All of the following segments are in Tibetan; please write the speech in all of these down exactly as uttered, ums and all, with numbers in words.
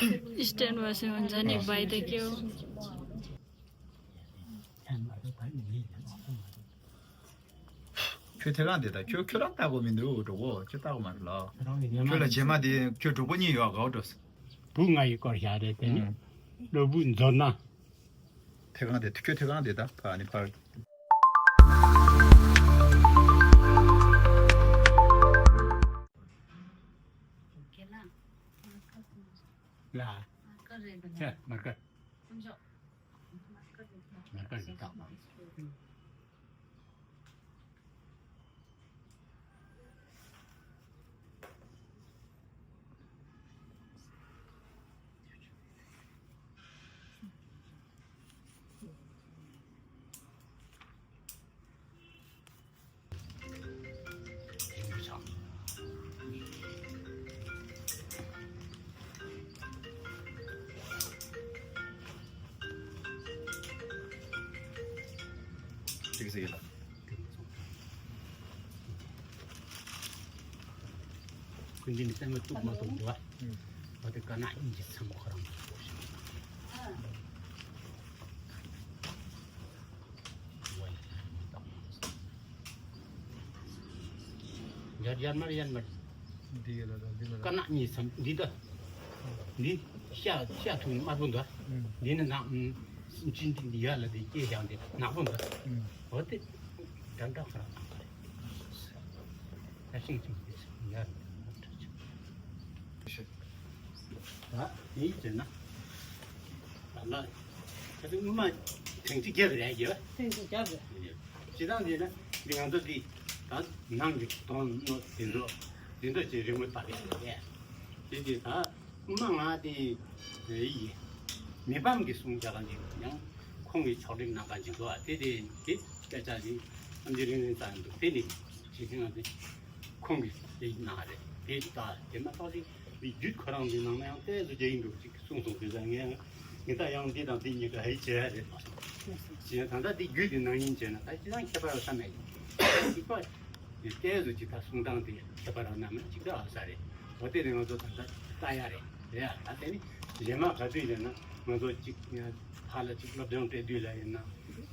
Stand བ་སེ་འོན་ཛ་ནི་བའི་ད་ཀྱོ། ཁྱོད་ཐད་རང་དེ་ད་ཁྱོད་ཁྱོད་རང་ལྟ་གོ་མི་འདུག་གྲོགས་པོ། ཁྱོད་ལྟ་གོ་མ་རེད་ལ། ཁྱོད་ལ་རྗེས་མ་དེ་ཁྱོད་གྲོགས་པོ་གཉིས་ཡོད་ག་འགྲོ། བུ་ང་ཡི་སྐོར་བཞག་རེད་དེ་ནི། ཨུམ། སློབ་བུ་མཛོ་ན། ཐད་རང་དེ་ཁྱོད་ཐད་རང་དེ་ད་ཕ་ནི་ཕར། ལ། ཁྱེད་མར་ཀ། མར་ཀ་རེད་ད། ཅིག་ཟེར་གྱི་ལ། ཀུན་གྱིས་ནི་སེམས་ལ་གཏུག་མ་གཏུག་འདུག་བ། ཨ་དེ་དཀར་ནག་གཉིས་ཀྱི་མཚན་མོ་ཁོ་རང་གི་སྐོར་ཞིག་ཡར་ཡར་མར་ཡར་མར། འདི་ཡོད་ལ་ལ་འདི་ལ་ལ། དཀར་ནག་གཉིས་མཚན་འདི་ལྟ། འདི་ཤ་ཤ་ཐུག་དམར་པོ་འདུག་ཨུམ། འདི་ནི་ནག་ཨུམ། ཅི་འདི་འདི་ཡར་ལ་འདི་སྐྱེས་ཀྱང་འདི་ནག་པོ་འདུག་ཨུམ། འོ་དེ་འདྲ་འདྲ་ཁོ་རང་ནག་པ་རེད། ད་ཤིང་ཅིག་དེ་ཡར་ལ་འདི་ནག་འདྲ་ཅིག་ད་དེ་ཡིན་ཟེར་ན། ད་ལ་ད་དེ་སྔོན་མ་དེང་ཅིག་རྒྱབ་རེད་རྒྱབ། དེང་ཅིག་རྒྱབ་རེད། སྤྱིར་བཏང་འདི་ན་འདི་ང་ཚོ་འདི་ད་ནང་གི་དོན་ནོ་དེ་ཚོ་དེ་ཚོ་ཅིག་རི་མོ་བཏགས་ཡོད་རེད། དེ་དེ་ད་སྔོན་མ་ང་དེ་ཡི་མི་ཕམ་གྱི་གསུང་རྒྱག་ག་འདི་ཡང་ཁོང་གིས་ཕྱོགས་སྒྲིག་གནང་ག་འཇིག་འདུག་དེ་དེ་དེ་སྐད་ཆ་འདི་ཨམ་ཆི་རིང་རིང་ཙམ་འདུག་དེ་ནི་ཇི་ཐེངས་ང་དེ་ཁོང་གིས་དེ་གནང་རེད། དེ་ད་དེ་མ་གཏོགས་དེ་དེ་རྒྱུད་ཁོ་རང་གི་ནང་ན་ཡང་ཏོག་ཙམ་རྒྱག་གི་འདུག་ཅིག་གསུངས་སོང་། དེ་ཙང་ངས་ངས་ད་ཡང་འདི་དང་འདི་གཉིས་ཀ་ཧའི་བྱས་རེད་མ་སོང་། ཞེས་ད་ལྟ་འདི་རྒྱུད་དེ་ནང་ཡིན་བྱས་ན་ད་ཅི་ཡང་ཁྱད་པར་ཡོད་ས་མེད། གཅིག་པ་ཏོག་ཙམ་ཅིག་ད་གསུང་སྟངས་དེ་ཁྱད་པར་ཡོད་ན་མིན་གཅིག་ད་ཨ་ས་རེད། འོ་དེ་ནི་ང་ཚོ་ད་ལྟ་ལྟ་ཡ་རེད། རེད་ཡ། ད་དེ་ནི་རྗེས་མ་ག་དུས་ཡིན་ན་ང་ཚོ་གཅིག་ཕར་ལ་གཅིག་སློབ་སྦྱོང་སྤྲད་དུས་ལ་ཡིན་ན་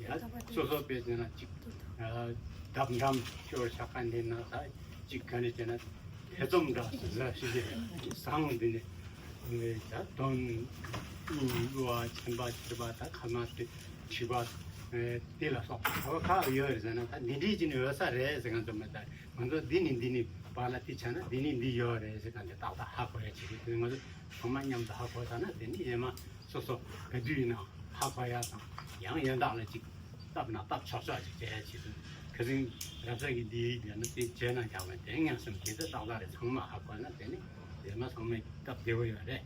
ཡ་སོ་སོ་དཔེ་བྱས་ན་གཅིག་ལྡབ་འགྲམ་ཤོར་ཆགས་ཁ་འདི་ན་ད། གཅིག་ག་ནས་བྱས་ན་ཐེ་ཚོམ་འདྲ་ཟེར་ཞིག་གི་བཟང་འདི་ནས་ད་དོན་གླུ་བ་མཆན་པ་ཁྱེར་པ་ད་ཁ་མ་ཁྱེར་པ་དེ་ལ་སོགས་ཁ་ཡོད་རེད་ཟེར་ན་ད་འདི་འདྲའི་ཅིག་ནས་ཡོད་ས་རེད་ཟེར། ང་ཚོ་མི་ལྟ། ང་ཚོ་འདི་ནས་འདི་ནས་བར་ལ་དེ་བྱས་ན་འདི་ནས་འདི་ཡོད་རེད་ཟེར་ག་འདི་ཏག་ཏག་ཧ་གོ་ཡ་བྱེད་ཀྱི་དེ་ང་ཚོ་ཚང་མ་མཉམ་དུ་ཧ་གོ་ས་ན་དེ་ནི་ཡེ་མ་སོ་སོ་ག་དུས་ཡིན་ན་ཧ་གོ་ཡ་དང་ཡང་ཡོན་བདག་ལ་ཅིག་བཏབ་ན་བཏབ་ཆོག་ཆོག་ཅིག་བྱེད་ཡ་ཆེད་དུ་ཁ་སང་རབ་གསལ་གྱི་འདི་ཡིག་དེ་ནི་དེ་བྱས་ན་ཡག་པ་དེ་ངས་སེམས་དེ་ཚོ་ཏག་ཏག་རེད། ཚང་མ་ཧ་གོ་ན་དེ་ནི་རྗེས་མ་ཚང་མས་སྟབས་བདེ་བོ་ཡོད་རེད།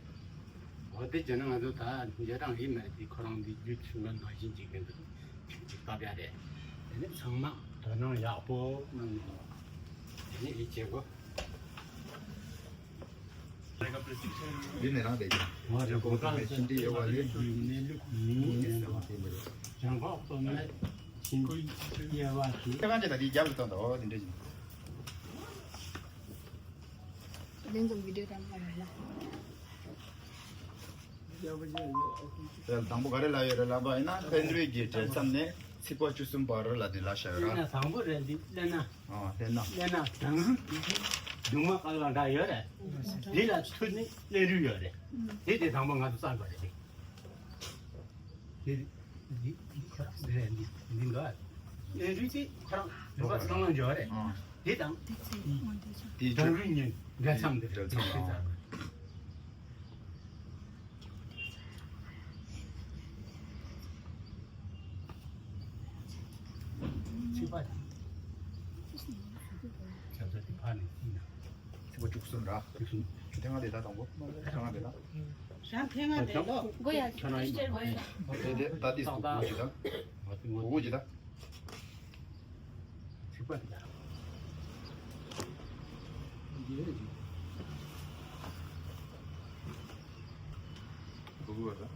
འོ་དེ་བྱས་ན་ང་ཚོ་ད་རྗེས་འབྲང་ཡིན་མེད་དེ་ཁོ་རང་འདི་རྒྱུད་ཆུང་བ་ནང་བཞིན་ཅིག་གི་འདུག་ཅིག་བཏབ་ཡ་རེད། དེ་ནི་ཚང་མ་དོ་སྣང་ཡག་པོ་གནང་ནས་དེ་ནི་ཨེ་བྱེད་དགོས། འདི་ནས་རང་བསྡད་ཀྱི། ང་རེ་གོ་ཁ་ལ་ཕྱིན་དྲི་ཡོད་པ་ལས་ནས་ལུགས་ནི་ཡིན་ཟེར་བ་དེ་མི་རེད། བྱང་ཁོག་སྟོད་སྨད་ཕྱིན་དྲི་དབྱེ་བ་དེ། ཁྱེད་རང་ཅི་ད་འདི་རྒྱབ་ལ་བཏང་དང་འོ་དེ་འདྲ་ཞིག་ལན་ཙམ་བི་ཌིའོ་བཏང་ན་རེད་ལ། དང་པོ་ག་རེ་ལབ་ཡོད་རེད་ལབ་པ་ཡིན་ན་བསྟན་འགྲོའི་རྗེས་འབྲེལ་མཚམས་ནས་ཚིགས་པ་བཅུ་གསུམ་བར་ལ་དེ་ལབ་བཞག་ཡོད་ར། དང་པོ་རེད་འདི་ལབ་ན། ཨ་ལྷན་ན། ལྷན་ན་བྱང་རུས་ཀྱི་གདུང་མ་ག་ལ་འདྲ་ཡོད་རེད། དེ་ལ་ཐུར་ནི་ལྷན་རུས་ཡོད་རེད། དེ་དེ་དང་པོ་ང་ཚོ་བསམ་པ་རེད་དེ། དེ་འདི་འདི་ཁོ་རང་འདི་རེད། འདི་འདི་འདི་འདྲ། ལྷན་རུས་དེ་ཁོ་རང་རུས་པ་སྲང་ལམ་འཇོག་རེད། ཨ། དེ་དང་དེ་བྱང་རུས་གཉིས་འབྲེལ་མཚམས་འདི་རེད། འབྲེལ་མཚམས། ཨ། ཚིགས་པ་དང་། བྱང་ས་དེ་ཕར་ནས་ཚིགས་ན། ཚིགས་པ་བཅུ་གསུམ་ར། བཅུ་གསུམ། ཆུ་ཐེངས་ལྔ་དེ་དག་དང་པོ། ཐེངས་ལྔ་དེ་དག་བྱང་ཐེངས་ལྔ་དེ་ལོ། མགོ་ཡ་ཁྱོད་རང་ཡིན་པ། དེ་དེ་ད་དེ་སུ་གུ་ཅི་དང་། གུ་གུ་ཅི་དང་། ཚིགས་པ་དེ་དག་གུ་གུ་བ་དང་།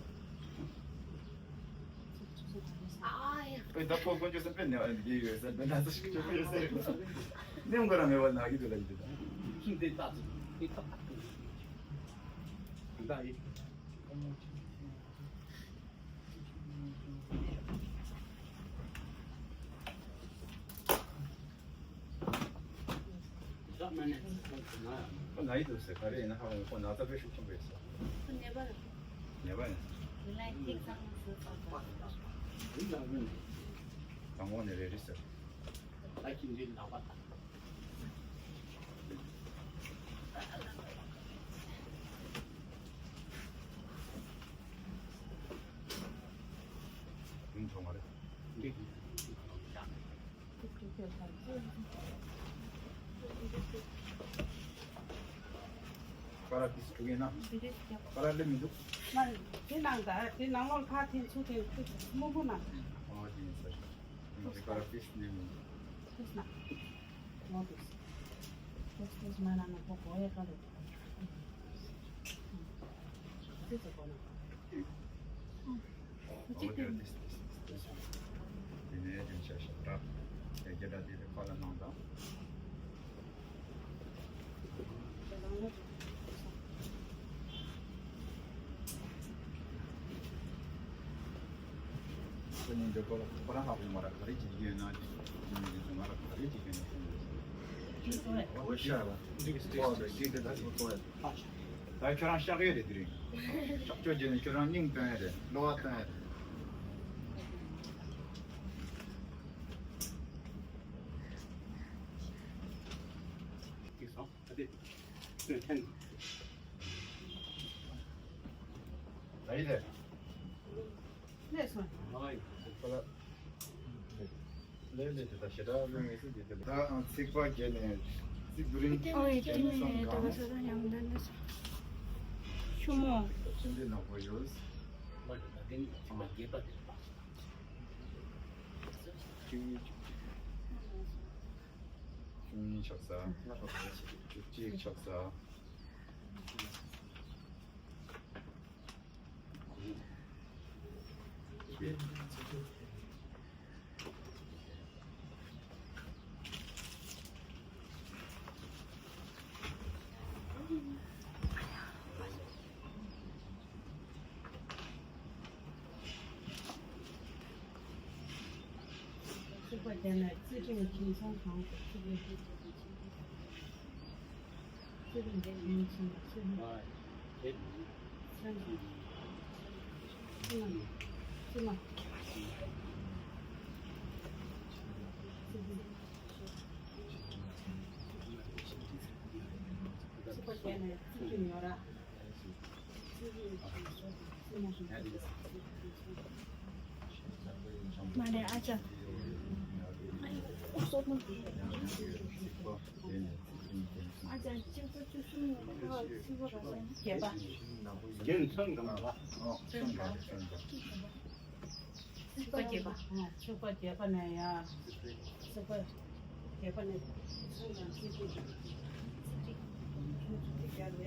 ཨེ་ད་ཁོ་དཀོན་མཆོག་གསུམ་དཔེ་ནས་འདི་ཡོད་ཟེར་དེ་ན་ཚོ་ཞིག་ཆོག་གི་ཡོད་ཟེར། ནེམ་གོ་ར་མེ་བ་ན་གི་དུ་ལ་ཡི་དུ་ད། ཁྱིམ་དེ་ད་ཚོ་དེ་ད་ད་ད་ཡི། ཁོ་ན་ཡི་འདུག་ཟེར། ག་རེ་ཡིན་ན་ཧ་གོ། ཁོ་ན་ཚ་དཔེ་ཤུགས་ཆེན་པོ་ཡོད་ཟེར། ཁོ་ནད་པ་རེད། ནད་པ་ཡིན་ཟེར། དེ་ལ་ཐིག་ཚང་མ་ཟེར་ཚང་མ། དང་པོ་ནས་རེད་རེད་ཟེར། ད་ཁྱིམ་འདི་ནག་པ་དང་། ཡུན་ཐུང་བ་རེད། ཀ་ར་ཏིས་དྲུག་ཡིན་ན། ཀ་ར་སླེབས་མི་འདུག་དེ་ནང་ད་དེ་ནང་ལོགས་ཕར་འཐེན་ཚུར་འཐེན་ཁུ་སྨུག་པོ་ནང་། ཨ་དེ་ཡིན་ས་རེད། ཀ་ར་ཏིས་སླེབས་མི་འདུག་ཏིས་ན། ངོ་ཏིས། ཏིས་ཏིས་མ་ན་ན་ཁོ་གོ་ཡ་ཀ་རེད། ཏིས་ཏིས་གོ་ན། ཨོ་དེ་ཏིས་ཏིས་ཏིས། དེ་ནས་དེ་བྱ་ཞིག་ར། དེ་རྒྱ་སྒྲ་དེ་དེ་ཁ་ལ་ནང་དང་། ཁོ་གཉིས་འདི་ཁོ་ལ་ཁོ་རང་ཧ་གོ་མ་ར་ག་རེ་བྱེད་ཀྱི་ཡོད་ན། ང་ལ་ག་རེ་བྱེད་ཀྱི་ཡོད་ན་གསུངས་ཡོད། ཨོ་ཤ་ར། འདི་གི་སྟེགས་ཀྱི་ད་ཁོ་ཚོ་ཡ། ད་ཁྱོད་རང་ཤག་ཡོད་རེད་དེ་རིང་། ཤག་ཆོས་བྱས་ནས་ཁྱོད་རང་སྙིང་བཏོན་ཡ་རེད། གློ་བ་བཏོན་ཡ་རེད། ད་ཡི་རེད། ལས་སོང་། ལས་ལས་དེ་ད་ཞེ་དྲག་ལས་ངེས་སྲིད་དེ་དེ་ད་ཚིག་པ་བརྒྱད་ནས་ཚིག་བསྡུ་རིམ་ཨོ་ཡི་བརྒྱད་ནས་གསུམ་གང་། ཆུ་མོ། ཆུ་འདི་ནག་པོ་ཡོད། བཅུ་གཉིས་ཆགས་ས། བཅུ་གཅིག་ཆགས་ས། ཚིག་པ་བརྒྱབ་ནས་རྩིས་ཁྲིམས་ཁྱིམ་ཚང་གང་དུ་ཚིག་པའི་རྩིས་ཁྲིམས་འདི་ཡིན་ཕྱིན་པ་ཚིག་པའི་ཚིག་པ་ཚིག་པ་ཚིག་པ་ཚིག་པ་ཚིག་པ་ཚིག་པ་བརྒྱབ་ནས་རྩིས་ཁྲིམས་ཡོད་ར། མ་རེད་ཨ་ཅག་ཨ་ཅག་གཅིག་པ་བཅུ་གསུམ་ཡོད་ཁ་ཚིག་པ་ར་ས་བརྒྱད་པ། རྒྱན་ཚང་གང་ལ། ཚིག་པ་བརྒྱད་པ། ཚིག་པ་བརྒྱད་པ་ནས་ཡ། ཚིག་པ་བརྒྱད་པ་ནས་ཚང་གང་ཚིག་པ་ཚིག་པ་བརྒྱད་པ་ནས།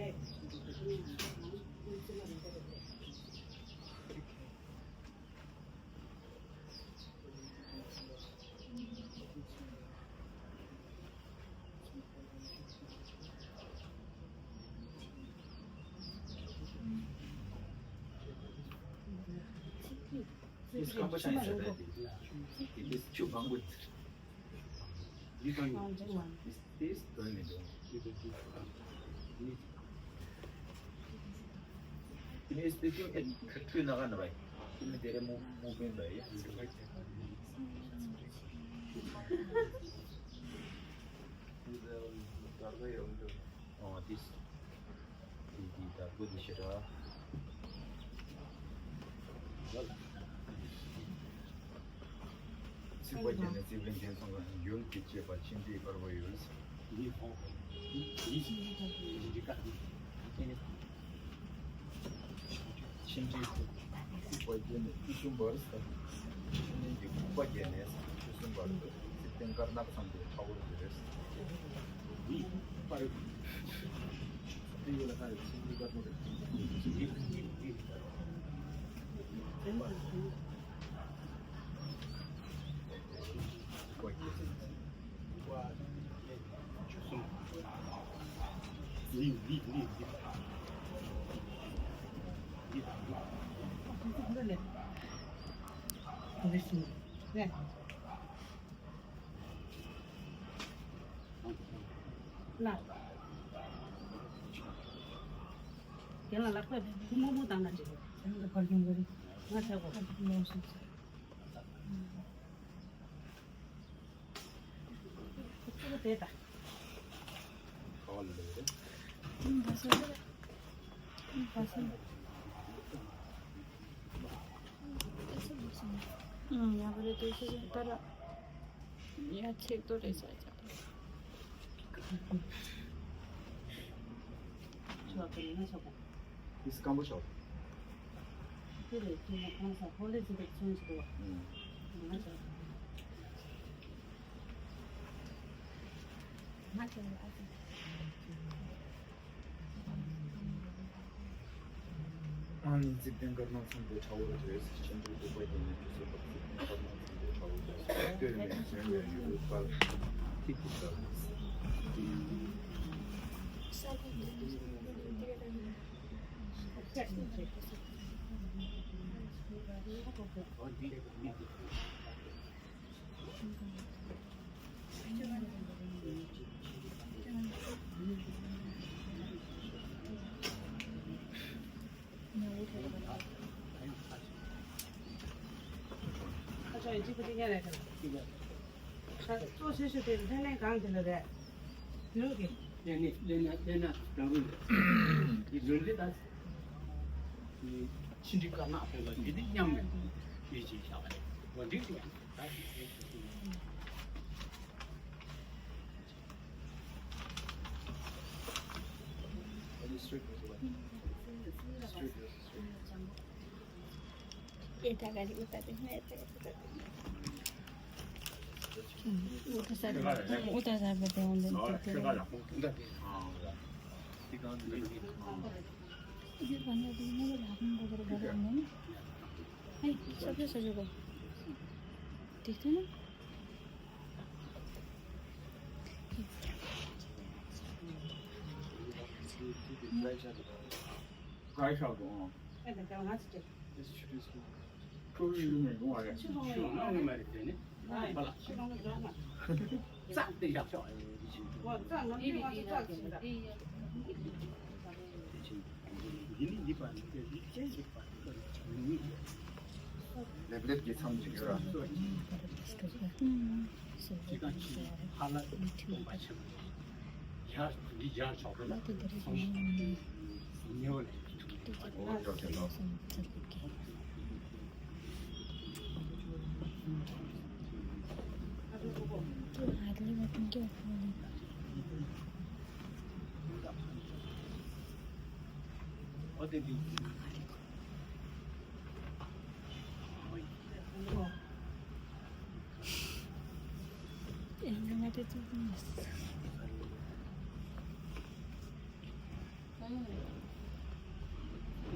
This competition is a bad thing. It is too bang with. You can. This, this going to do. Ini speaking at Khartoum naga na bai. Ini dere mu mu ben bai. Oh, this. Di di da bu di shira. Tsuba jene tsuba jene songa yun ki che pa chin di par ba yus. Di ho. Di si di ka di. Chin di ku pa jene isum bar sa. Chin di ku pa jene isum bar sa. Sitten karnak samde chawur de res. Di pa. Di la ka chin di ka mo. Di di di. ལ། དེ་ལ་ལག་པས་བུ་མོ་མོ་བཏང་ན་འགྲིག་གི། ང་ཚ་གོ། ཁོ་ཚོ་དེ་ད། ཁོ་ལ་ལས་རེད། ཁོ་ཚོ་ཁོ་ཚོ། ང་བར་དུ་ཆུ་ཚོད་ལྟར། ཡ་ཆེག་ཏོ་རེ་ཆ་ཆ། ཆོག་གི་ང་ཆོག་གི། ཨིས་སྐམ་པོ་ཆོག། དེ་རེད་དེ་ནས་ཁོང་ས་ཧོ་ལེ་ཟི་དེ་ཚོན་ཆོག་གི་བ། ང་ཆོག་གི། ང་ཆོག་གི་ཨ་ཅེ། ཨང་ནི་རྩིབ་ལྡན་དཀར་ནག་ཚོན་པོ་ཁྲ་བོར་བྲེས། ཆེན་པོའི་ལྐུགས་པ་ཡིས་ནི་དུས་སུ་བབས། རྩིབ་ལྡན་དཀར་ནག་ཚོན་པོ་ཁྲ་བོར་བྲེས། ལྟོས་མེད་འཇོན་པའི་ཡུལ་དཔལ་ཐིག་ཏུ་བཀྲ་བ། ཁ་ཕྱོགས་ཡིན་གཅིག་པུ་གཅིག་རྐྱང་རེད་དྲན། ཁ་གཙོ་ཆེ་ཤོས་དེ་ལྷན་ནེ་གང་དེ་ལ་རེད། ཡོད་གི། ལྷན་ནེ་ལྷན་ན་ལྷན་ན་རང་རུང་རེད། འདི་ལོན་རེད་ད། ཕྱི་འབྲེལ་དཀར་ནག་ཕལ་པ་འདི་འདི་མཉམ་རེད། ཡིད་ཆེས་བཞག་པ་རེད། འོ་འདི་རེད། ད་ཞིག་རེད། ལེབ་ལེབ་ཀྱི་མཚམས་ཅིག་ཡོད་ར།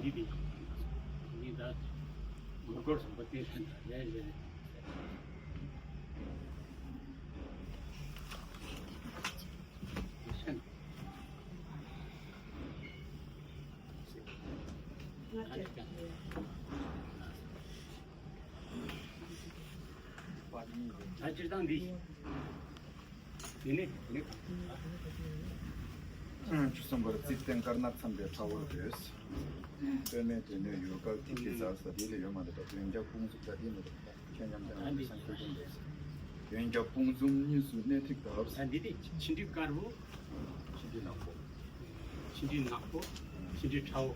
འདི་འདི་ངས་ད་མགོ་སྐོར་བཟང་པོ་དེ་ལས་ལས། ད་སྤྱིར་བཏང་འདི། དེ་ནས་དེ་ནས། ཆུ་སྲིན་པོར་རྩིབས་བསྟན་དཀར་ནག་འཚམ་པའི་ཁྲ་བོར་འདོད། སྟོད་སྨད་སྡེ་སྣོད་ཡུལ་དཀར་ཐིག་གི་རྩར་ས་དེ་ལས་ཡོད་མ་འདི་དང་དོན་རྒྱ་ཀུང་ཟུག་ད་དེ་ནས་ཁྱོད་མཉམ་དུ་ཨ་འདི་སང་ཁྱོད་ཀུང་འདོད། དོན་རྒྱ་ཀུང་ཟུམ་གཉིས་སུ་གནས་ཐིག་བཏབ། ད་འདི་དེ་ཆིན་ཏི་དཀར་པོ། ཆིན་ཏི་ནག་པོ། ཆིན་ཏི་ནག་པོ། ཆིན་ཏི་ཁྲ་བོ།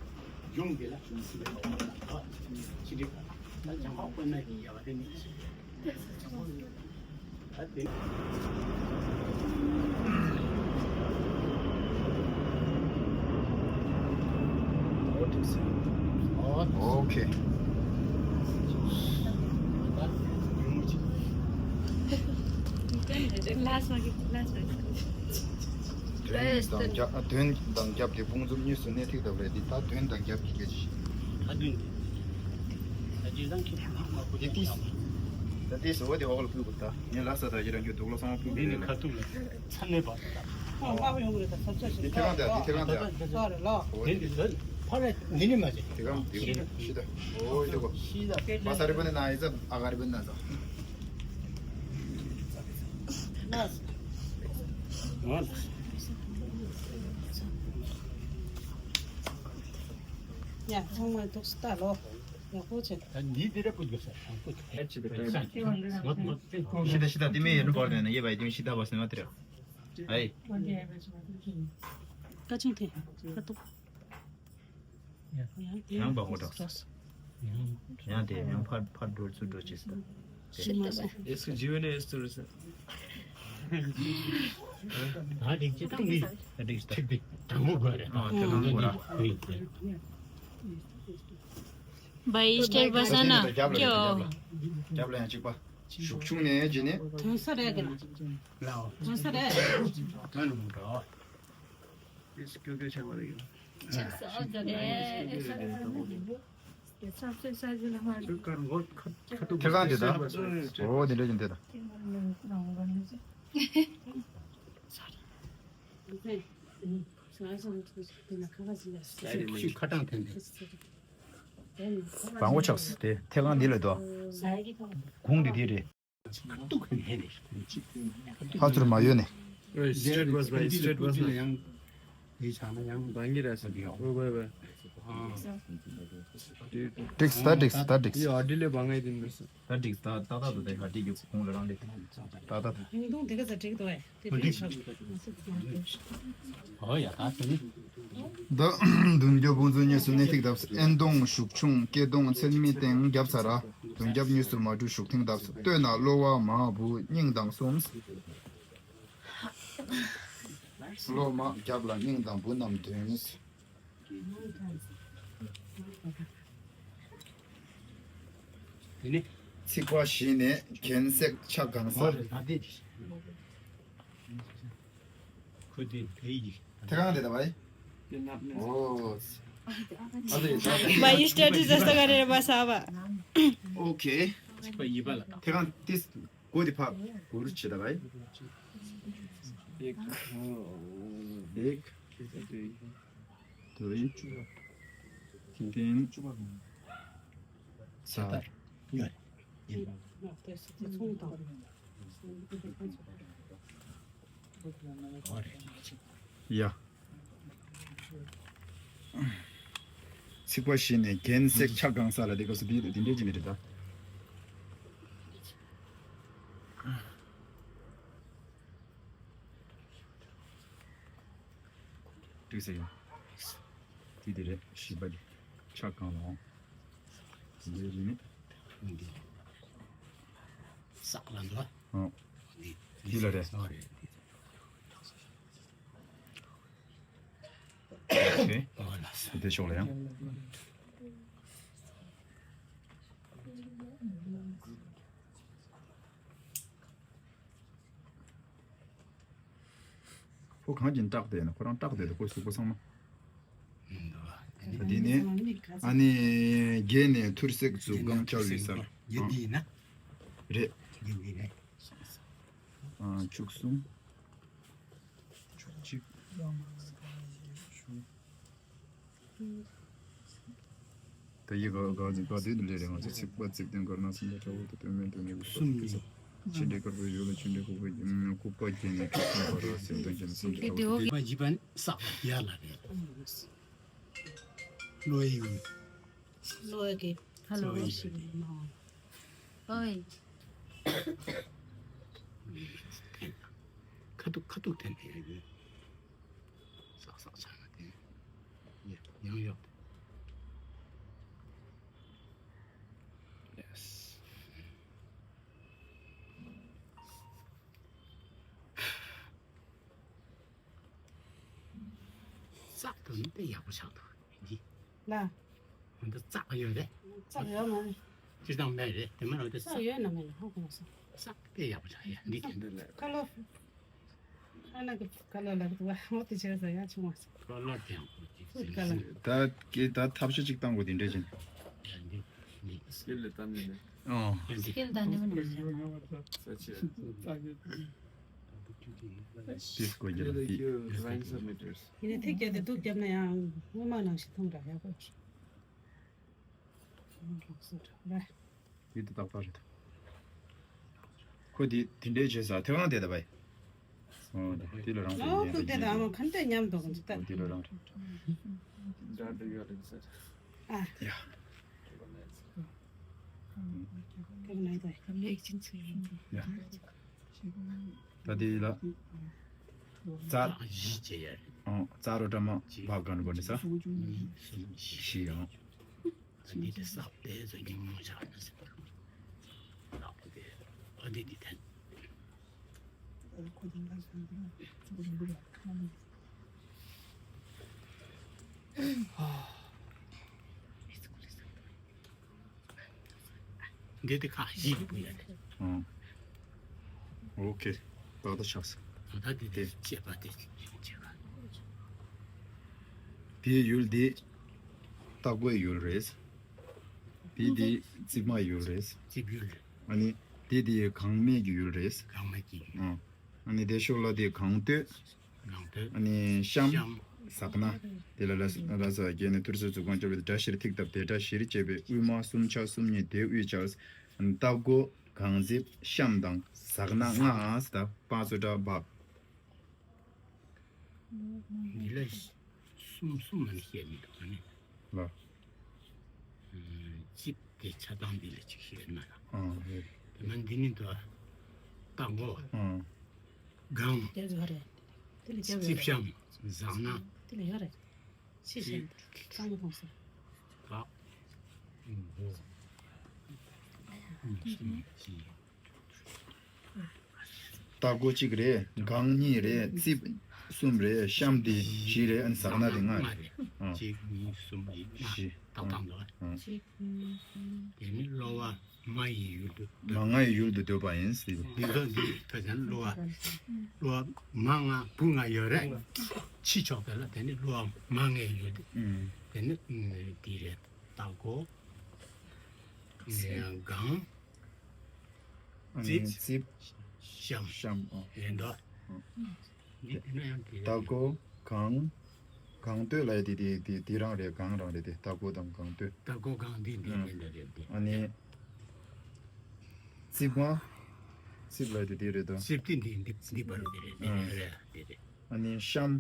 གཞུང་འདི་ལ་གཞུང་ཆིན་ཏི་ནག་པོ། ཆིན་ཏི་དཀར། ད་ལྗང་པ་དཔེར་ན་ཡིན་ཡ་བ་དེ་ནི་ད་དེ། ཨོ་ཁེ། Last one, last one. དོན་དང་རྒྱབ་དོན་དང་རྒྱབ་ཀྱི་དཔུང་འཛོམས་གཉིས་སུ་གནས་ཐིག་བཏབ་རེད། འདི་ད་དོན་དང་རྒྱབ་ཀྱི་སྐད་ཆ་ཞིག་ད་དོན་འདི་ད་ཅི་བཟང་ཁྱེད་ཀྱི་མ་ཁོ་ཡེ་ཏིས། ད་ཏིས་འོ་དེ་འོག་ལ་ཕུལ་དགོས། ད་ངས་ལ་ས་ད་ཡི་རང་གི་དུག་ལོ་སང་ཕུལ་འདི་ནི་དགོས་ཁ་ཐུག་ལ་ཚ་ནས་བར་ད། ཨོ་མ་ཡོང་གི་རེད། ད་ས་ཆ་ཞིག་འདི་ཐེ་རང་དེ་འདི་ཐེ་རང་དེ། ས་རེད་ལ། འོ་དེ་འདི་ལ་ཕ་ར་འདི་ནི་མ་བྱེད། དེ་གམ་དེ་གམ་ཤི་ད། འོ་དེ་གོ། ཤི་ད། མ་ས་རི་བ་ནི་ན་ཡི་ཙམ་ཨ་ག་རི་བ་ནི་ན་ཙམ། ཡ་ཚང་མ་འདུག་སྟ་ལོ། ཡག་པོ་བྱེད། ད་ནི་དེ་རེ་ཀུ་དགོས་ས་ཀུ། ཤི་ད་ཤི་ད་དེ་མེ་ཡེ་ནུ་བར་དེ་ན་ཡེ་བའི་དེ་ཤི་ད་བ་སེ་མ་དེ་རེ། ཨའི། ཀ་ཆིང་ཐེ་ཀ་ཏོ། ཡང་བ་ཧོ་དྲགས། ཡང་དེ་ཡང་ཕར་ཕར་འགྲོ་ཚུར་འགྲོ་བྱེད་སྲིད། ཤི་མ་སོང་། ཨེ་སུ་ཇི་བེ་ནེ་ཨེ་སུ་རེ་ས། ད་འགྲིག་ཅི་ཏང་གི་འགྲིག་ཅི་ཏང་གི་དང་པོ་ག་རེ། ཨ་དེ་ལང་གོ་ར། བའི་སྟེར་བ་ས་ན་ཀྱོ། རྒྱབ་ལ་ཡང་གཅིག་པ། ཞུགས་ཆུང་ནས་ཇི་ནས། དོན་ས་རེད་གི་ལ། དོན་ས་རེད། དོན་ལ་མུ་འགྲོ། ཨེ་སུ་ཀྱོ་ཀྱོ་ཆ་མ་རེད་གི་ལ། ཆགས་སོ་ཨོ་ཙི་རེད། ཁྱེད་རང་དེ་དང་། འོ་དེ་འདྲ་ཡིན་དེ་དང་། ཁུ་ཁ་གྲངས་ཐེན་ཏེ། བང་བོ་ཆགས་དེ་ཐེ་གང་འདི་ལ་དོ། གུང་འདི་དེ་རེད། ཧ་ཚུར་མ་ཡོད་ནས། Straight bus by straight bus ན་ཡང་། འདི་ཆགས་ན་ཡང་། འདང་གི་རེད་ཟེར་གི་ཡོད། ཝེ་ཝེ་ཝེ། འགྲིགས་ད་འགྲིགས་ད་འགྲིགས། ཡ་ཨ་ཌི་ལེ་བ་ངའི་དེ་འདྲ་ཟེར། ད་འགྲིགས་ད་ཏག་ཏག་ཏུ་དེ་ག་འགྲིག་གི་གུང་ལ་རང་ལེ་ཏག་ཏག་ཏུ། ཧིང་ཏུང་དེ་ག་ཟེར་འགྲིག་འདུག་ཨེ། དེ་འགྲིག་ཨོ་ཡ་ད་དེ་ནི། ད་བདུན་རྒྱབ་དཔུང་འཛོམས་གཉིས་སུ་གནས་ཐིག་བཏབ། ཨེན་གདོང་ཞུགས་ཆུང་སྐེ་གདོང་ཚེར་མའི་སྟེང་རྒྱབ་ཚར། བདུན་རྒྱབ་གཉིས་སུ་མ་གྲུ་ཞུགས་ཐིང་བཏབ། སྟོད་ན་གློ་བ་མ་བུ་སྙིང་དང་གསུམ། གློ་མ་རྒྱབ་ལ་སྙིང་དང་བུ་རྣམས་འདོན། དེ་ནི། ཚིགས་པ་བཞི་ནས་གྱེན་བསྲེག་ཕྱག་གང་ས། ཨོ་རེད་ད་དེ། ཁོ་དེ་དེ་ཡིག་ཐེ་གང་དེ་ད་བའི། ཨོ། ཨ་དེ་ད་དེ། བའི་སྟ་ཏི་ཟ་ས་ག་རེ་རེ་བ་ས་བ། ཨོ་ཁེ། ཚིགས་པ་བཞི་པ་ལ། ཐེ་གང་ཏིས། གོ་དེ་ཕ་གུ་རུ་ཆེ་ད་བའི། ཨེག་ཨེག་དུ་ཡིན། ཐིན་ཐིན། ས། ཡ། ཚིགས་པ་བཞི་ནས་རྒྱན་བསྲེག་ཆ་གང་ས་ལ་དེ་སྐབས་སུ་དེ་དེ་འདྲའི་ཅི་མི་རེད་ད། འགྲིག་ས་ཡོད། དེ་དེ་རེད་བཞི་པ་དེ་ཆ་གང་ལ་འོང་། དེ་འདྲའི་ཅི་མི། བསྲེག་ལ་འདུག་ཨ། ཨོ། འདི་འདི་ལ་རེད། ཨོ་རེད། ཨོ་ཁེ། ཨོ་ལགས་སོ། དེ་ཕྱོགས་ལ་ཡང་། ཁོ་གང་གིན་སྐྲག་བསྡད་ན་ཁོ་རང་སྐྲག་བསྡད་དུ་ཁོ་གཟུགས་པོ་ཚང་མ། ད་འདི་ནི་ཨ་ནི་རྒྱན་ནས་ཐུར་སེག་མཛུབ་དཀར་བཅའ་བའི་སར། རྒྱན་འདི་ཡིན་ན། རེད། རྒྱན་འདི་རེད། ཨ། བཅུ་གསུམ། བཅུ་གཅིག། ད་ཡི་ག་ག་ག་དུས་དུ་ལས་རེ་ང་ཚོ་ཚིགས་པ་ཚིགས་དོན་དཀར་ནག་སུམ་ད་ཁྲ་བོ་ད་དོན་མེད་དོན་གཉིས་གསུམ་ཡོད། ཆུ་འདྲེ་དཀར་པོའི་ཡུལ་ལ་ཆུ་འདྲེ་ཁུག་པའི་ཁུག་པ་སྐྱེས་ནས་ཁྲག་ཁྲག་འབར་བ་སེམས་དོན་ཅན་སུམ་ད་ཁྲ་བོ་ད། མ་བྱིས་པ་ནི་བསྲེག་ཡ་ལ་རེད། ལོ་ཡི་ཡུལ། ལོ་ཡི་གི་ཧ་ལོ་ལོ་ཡི་ཞིག་མ་ཧོ། ཨོའི། ཁ་ཐུག་ཁ་ཐུག་དེ་ནས་ཡོད། བསྲེག་བསྲེག་ཆ་ན་དེ་ཡང་ཡོད། ཡེས། བསྲེག་དོན་དེ་ཡག་པོ་ཆགས་འདུག་འདི། ལ། འདི་བསྲེག་ཡོད་རེད། བསྲེག་ཡོད་མ་རེད། སྤྱིར་བཏང་མེད་རེད། དེ་མིན་ལ་འདི་བསྲེག་ཡོད་ན་མེད་ན་ཧ་གོ་མ་སོང་། བསྲེག་དེ་ཡག་པོ་ཆགས་ཡ་འདི་དེ་འདི་ལ། ཁ་ལོ། ཁ་ལ་གི་ཁ་ལོ་ལ་གི་བ་འོ་དེ་བྱས་ས་ཡ་ཆུང་བ་སོང་། ཁ་ལོ་དེ་ཡང་ཁོ་ཅིག་ཁ་ལོ། ད་ཀྱེ་ད་ཐབས་ཤེས་ཅིག་བཏང་དགོས་དེ་འདྲ་བྱས་ནས། ཡ་འདི་འདི། སྐེ་ལ་བཏང་ནས་ནས། ཨོ། སྐེ་ལ་བཏང་ནས་མིན་ནས། ས་ཆེ། ཏིས་གོ་རྒྱུ་ལ་ཏི། ཡིན་ན་ཐིག་བརྒྱབ་དེ་དུག་བརྒྱབ་ན་ཡང་སྔོན་མ་ནང་བཞིན་མཐོང་འདྲ་ཡག་པོ་རེད། ཡིད་དུ་ཏག་ཏག་རེད། ཁོ་དེ་དེ་འདྲའི་བྱས་ས་ཐེ་ཝང་དེ་ད་བའི། ཨོ་དེ་ལ་རང་ཨོ་ཁུ་དེ་ད་ཨ་མ་ཁན་དེ་མཉམ་དུ་གང་ཅི་ད། དེ་ལ་རང་རེད། ཨ། ཡ། ད་དེ་ལ། རྩ། རྩ་རོ་བཀྲ་མ་བབ་གང་གོ་ནི་ས། ཞི་ཡང་། འདི་དེ་སྲབ་དེ་ཚོ་ཉུང་ཉུང་ཆགས་ན་ཟེར། ལག་པ་དེ་ཨ་འདི་འདི་ཐན། འདི་དེ་ཁ་ཞིག་བུ་ཡ་དེ། ཨོ་ཁེ། ཏག་ཏག་ཆགས་སོང་། ད་ལྟ་འདི་དེ་བྱེད་པ་དེ་ཡང་བྱེད་པ། དེའི་ཡུལ་འདི་སྟག་པོའི་ཡུལ་རེད། དེ་འདི་རྩིབ་མ་ཡུལ་རེད། རྩིབ་ཡུལ། ཨ་ནི་དེ་འདི་གངས་སྨད་ཀྱི་ཡུལ་རེད། གངས་སྨད་ཀྱི་ཡུལ། ཨ་ནི་དེ་ཕྱོགས་ལ་དེ་གངས་སྟོད། གངས་སྟོད། ཨ་ནི་གཤམ། གཤམ། ཟ་ཁ་ན། དེ་ལ་ལ་ལ་ས་རྒྱན་ནི་ཐུར་སེལ་མཛུབ་རྐང་བཅའ་བའི་སྒྲ་ཞིར་ཐིག་བཏབ་སྟེ་སྒྲ་ཞིར་བཅད་པའི་དབུས་མ་གསུམ་ཆ་གསུམ་གཉིས་དེ་དབུས་བཅར། སྟག་མགོ། གངས་རྩིབ། གཤམ་དང་ཟ་ཁ་ན་ལྔ་ཟེར་ད་པ་ཚོ་འདྲ་བབ། འདི་ལ་གསུམ་གསུམ་མ་ནི་བཤད་མི་འདུག་ཨ་ནི། ལ། རྩིབ་དེ་ཆ་ཚང་འདི་ལ་ཅིག་བཤད་ན་ལ། ཨ་རེད། དེ་མ་འདི་ནི་འདུག་ཨ། སྟག་མགོ། ཨ། གངས། དེ་ལ་ཡོད་རེད། དེ་ལ་རྩིབ་གཤམ། ཟ་ཁ་ན། དེ་ལ་ཡོད་རེད། ཤེས་བཞིན་གཙང་མ་གོང་ས། ད། སྟག་མགོ་གཅིག་རེད། གངས་གཉིས་རེད། རྩིབ་གསུམ་རེད། གཤམ་དེ་བཞི་རེད། ཨ་ནི་ཟ་ཁ་ན་དེ་ལྔ་རེད། ཨ། གཅིག་གཉིས་གསུམ་བཞི་ལྔ། བཞི། ཏག་ཏག་འདུག་ཨ། ཨ། གཅིག་གཉིས་གསུམ། དེ་ནི་གློ་བ། མ་ཡི་ཡུལ་དུ་སྡོད། མ་ལྔ་ཡི་ཡུལ་དུ་སྡོད་པ་ཡིན་ཟེར། འདི་ཚོ་འདི་ཕལ་ཆེར་གློ་བ། གློ་བ་མ་ལྔ་བུ་ལྔ་ཡོད་རེད། ཕྱི་ཕྱོགས་དེ་ལ་དེ་ནི་གློ་བ་མ་ལྔའི་ཡུལ་དུ། ཨུམ། དེ་ནི་འདི་རེད། སྟག་མགོ། གངས། ཨ་ནི་རྩིབ། རྩིབ། གཤམ། གཤམ། ཨ། རེད་འདུག་འདི་དེ་ན་ཡང་དེ་རེད། སྟག་མགོ། གངས། གངས་སྟོད་ལ་ཡ་དེ་དེ་དེ་དེ་རང་རེད། གངས་རང་རེད་དེ། སྟག་མགོ་དང་གངས་སྟོད། སྟག་མགོ་གངས་འདི་འདི་ཨ། རེད་འདི་རེད་འདི། ཨ་ནི། རྩིབས་མ། རྩིབས་ལ་དེ་དེ་རེད་དོ། རྩིབས་དེ་འདི་འདི་འདི་བར་དེ་རེད། དེ་རེད། དེ་རེད། ཨ་ནི་གཤམ།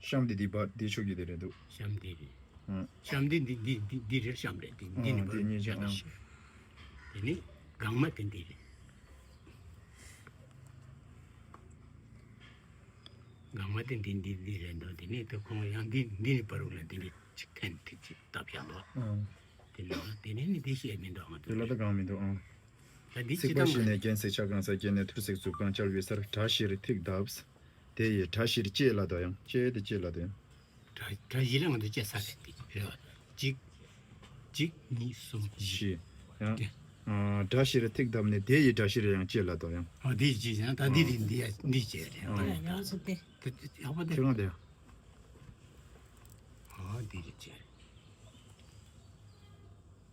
གཤམ་དེ་འདི་བར་དེ་ཕྱོགས་ཀྱི་དེ་རེད་འདུག་གཤམ་དེ་རེད། ཨ། གཤམ་དེ་འདི་འདི་འདི་འདི་རེད། གཤམ་རེད། དེ་འདི་ནི་ཨ་བར་དེ་གཉིས་ཀྱང་། ཨ། དེ་ནི་སྒང་མ་དེ་འདི་རེད། སྒང་མ་དེ་འདི་འདི་འདི་རེད་འདུག་དེ་ནི་དེ་ཁོང་ཡང་འདི་འདི་ནི་བར་རུ་ལ་འདི་འདི་ཅིག་འཐེན་ཐིག་ཅིག་བཏབ་བཞག་འདུག་ཨ། དེ་ནི་དེ་ནི་ནི་དེ་ཤེས་མི་འདུག་ང་ཚོ། དེ་ལ་ད་གང་མི་འདུག་ཨང་། ད་འདི་ཅི་ཚིག་པ་ལྟ་བཤད་ནས་རྒྱན་བསྲེགས་ཆ་གང་ས་རྒྱན་ནས་ཐུར་བསྲེགས་མཛུབ་གང་བཅལ་བའི་སར་གྲ་བཞིར་ཐིག་བརྡབས། དེ་ཡི་གྲ་བཞིར་ཅེས་ལ་དོ་ཡང་། ཅེས་དེ་ཅེས་ལ་དོ་ཡང་། གྲ་གྲ་བཞི་ལ་ང་ཚོ་ཅེས་ས་རེད་འདི་རེད་བ། གཅིག་གཅིག་གཉིས་གསུམ་བཞི། བཞི། ཡང་། ཨ། གྲ་བཞིར་ཐིག་བརྡབས་ནས་དེ་ཡི་གྲ་བཞིར་ཡང་ཅེས་ལ་དོ་ཡང་། ཨ། འདི་ཅེས་ཡང་ད་འདི་རེད། འདི་ཡ་འདི་ཅེས་རེད། ཨ། ཡང་སོ་དེ། དེ་དེ་ཡག་པོ་དེ། ཁྱེད་རང་དེ། ཨ། འདི་རེད་ཅེས།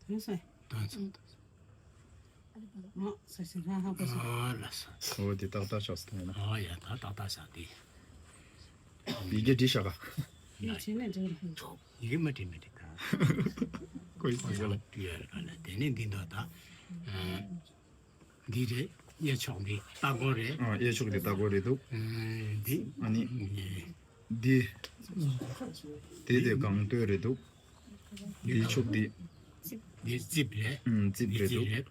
དོན་སོང་། དོན་སོང་། མ་ས་ས་ཧ་ཧ་པ་ས། ཨ་ལ་ས། འོ་དེ་ཏག་ཏག་ཆགས་སོང་ན། ཨ་ཡ་ད་ཏག་ཏག་ཆགས་དེ། ཡི་གེ་བྲིས་ཤག་ག་ཡི་གེ་བྲིས་ནས་འགྲིག་ལ། ཡི་གེ་མ་བྲིས་མི་འགྲིག་ག་ཁོའི་ཡི་གེ་ལ། དེ་ནས་འདི་འདོད་ད། འདི་རེད། གཡས་ཕྱོགས་འདི་ལྟ་སྐོར་རེད། ཨ། གཡས་ཕྱོགས་འདི་ལྟ་སྐོར་རེད་འདུག་ཨ། འདི། ཨ་ནི། འདི། དེ་དེ་སྒང་སྟོད་རེད་འདུག་འདི་ཕྱོགས་འདི། འདི་རྩིབས་རེད། ཨུམ། རྩིབས་རེད་འདུག་རྩིབས་རེད།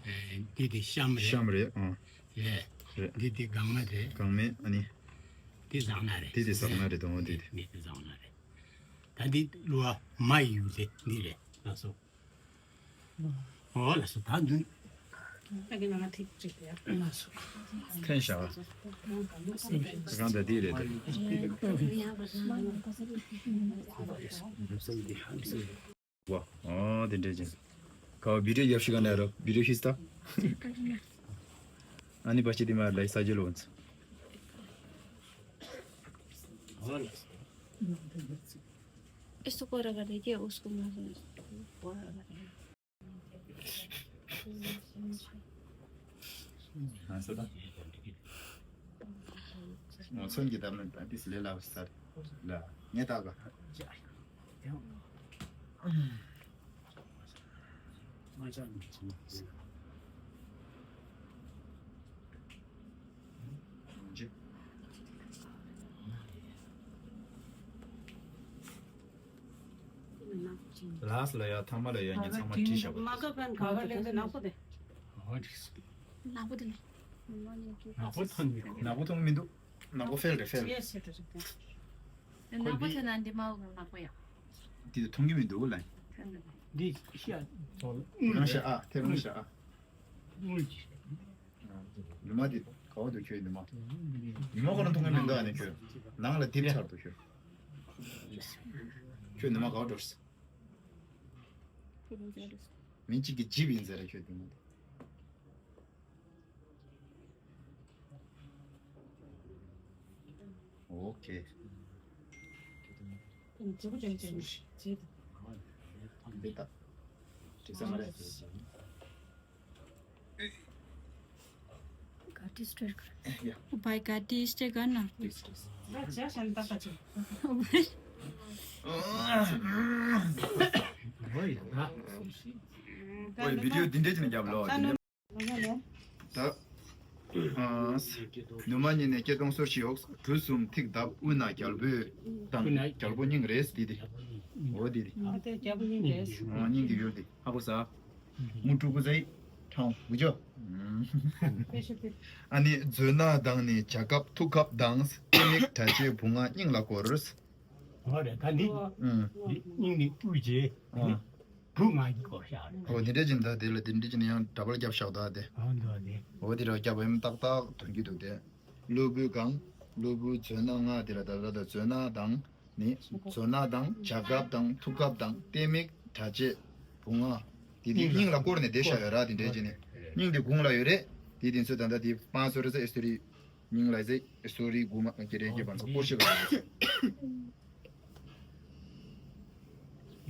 ཨེ། འདི་དེ་གཤམ་རེད། གཤམ་རེད། ཨ། རེད། རེད། འདི་དེ་སྒང་མ་རེད། སྒང་མ། ཨ་ནི། འདི་ཟངས་ན་རེད། འདི་དེ་ཟངས་ན་རེད་དོ། འདི་དེ། འདི་དེ་ཟངས་ན་རེད། ད་འདི་གློ་བ་མ་ཡི་ཡུལ་དེ་འདི་རེད། ལགས་སོ། འོ་ལགས་སོ། ད་འདི། ད་གི་ནང་ལ་ཐིག་ཅིག་ཡ། ལགས་སོ། ཐོན་ཤག་ག་གང་ད་འདི་རེད་དེ། བ། ཨོ་དེ་འདྲས་ཅན། ག་བི་ཌིའོ་རྒྱབ་ཤིག་ག་ནས་རོ། བི་ཌིའོ་ཤིག་ད། ཨ་ནི་པ་ཅི་དི་མ་ལའི་ས་ཇི་ལོ་ཨོན་སི། Esto corre carretilla, osco más. མཚོན་གྱི་བརྡབ་ནས་ཏན་ཏིས་ལས་སླ་བ་ཟེར་ལ་ངས་བལྟ་ག་ལགས་ལ་ཡ་ཐ་མ་ལ་ཡ་ངས་ཚང་མ་བྲིས་བཞག་པ། མ་ཀ་ཕན་ག་བ་ལེན་དེ་ནག་པོ་དེ། ཨོ་འགྲིག་སོང་། ནག་པོ་དེ་ནི། ནག་པོ་ཐོན་མི་འདུག་ནག་པོ་ཐོན་མི་འདུག་ནག་པོ་ཕེལ་རེད་ཕེལ། ཡེ་སི་ཡེ་སི། ནག་པོ་ཐོན་ན་འདི་མ་འོ་ནག་པོ་ཡ། འདི་དུ་མཐོང་གི་མི་འདུག་ལ། འདི་ཤ། དེ་རང་ཤ་ཨ་དེ་རང་ཤ་ཨ། ཉི་མ་འདི་ག་བ་འདུག་ཁྱོད་ཉི་མ། ཉི་མ་ཁོ་རང་མཐོང་གི་མི་འདུག་ཨ་ནི་ཁྱོད། ནང་ལ་དེབ་ཚར་འདུག་ཁྱོད། ཁྱོད་ཉི་མ་ག་བ་འགྲོ། མི་གཅིག་གི་ཇིབ་ཡིན་ཟེར་ར་ཁྱོད་ཉི་མ་འདི། ཨོ་ཁེ། འདི་ལྟ། དྲི་ས་མ་རེད། Got distracted. Yeah. Bhai got distracted ना। ཨོ་ཡ། ཨོ་ཡ། བི་ཌིའོ་འདི་འདྲས་ཅིག་ནས་རྒྱབ་ལོ། ད། ཨ། ནུ་མ་གཉིས་ནས་སྐྱེ་སྟོང་སོར་བཞི་ཡོག་གྲུ་གསུམ་ཐིག་བརྡབ་དབུས་ན་རྒྱལ་པོའི་དང་རྒྱལ་པོ་སྙིང་རེད་འདི་དེ། འོ་འདི་དེ། ཨ་དེ་རྒྱལ་པོ་སྙིང་རེད། ཨ་སྙིང་གི་ཡུལ་དེ་ཧ་གོ་ས། མུ་ཀྲུ་ཀུ་ཛའི་ཁྲང་གུ་ཅོ། ཨ་ནི་མཛོད་སྣ་དང་ནི་བྱ་སྐབས་ཐུག་སྐབས་དང་ལྟེ་མིག་གྲ་ཆས་བུང་ང་སྙིང་ལ་བསྐོར། འོ་རེད་ད་ནི། ཨུམ། སྙིང་ནི་དབུས་རྗེ། ཨ། བུ་ང་གི་སྐོར་བཞག་རེད། འོ་འདི་འདྲ་ཅིག་ད་དེ་ལ་དེ་འདྲ་ཅིག་ཡང་འདྲ་པར་རྒྱབ་བཞག་ད་དེ། འོ་འདི་རེད། འོ་འདི་ར་རྒྱབ་ཡམ་ཏག་ཏག་ཐོན་གྱི་འདུག་དེ། གློ་བུའི་སྒང་། གློ་བུའི་མཛོད་སྣ་ལྔ་དེ་ལ་ད་ད་ད་མཛོད་སྣ་དང་། ནི། མཛོད་སྣ་དང་བྱ་སྐབས་དང་ཐུག་སྐབས་དང་ལྟེ་མིག་གྲ་ཆས། བུང་ང་། དེ་དེ་སྙིང་ལ་བསྐོར་ནས་བསྡད་བཞག་ཡོད་ར་དེ་འདྲ་ཅིག་ནི། སྙིང་དེ་དགུང་ལ་ཡོད་རེད། དེ་དེ་ཚོ་ད་ད་དེ་པང་སོ་རེ་ས་ཨེ་སྟོ་རི། ཉིང་ལའི་ཟེ་སོ་རི་གུ་མ་ཀེ་རེ་ཀེ་བན་ས་པོ་ཤི་ག་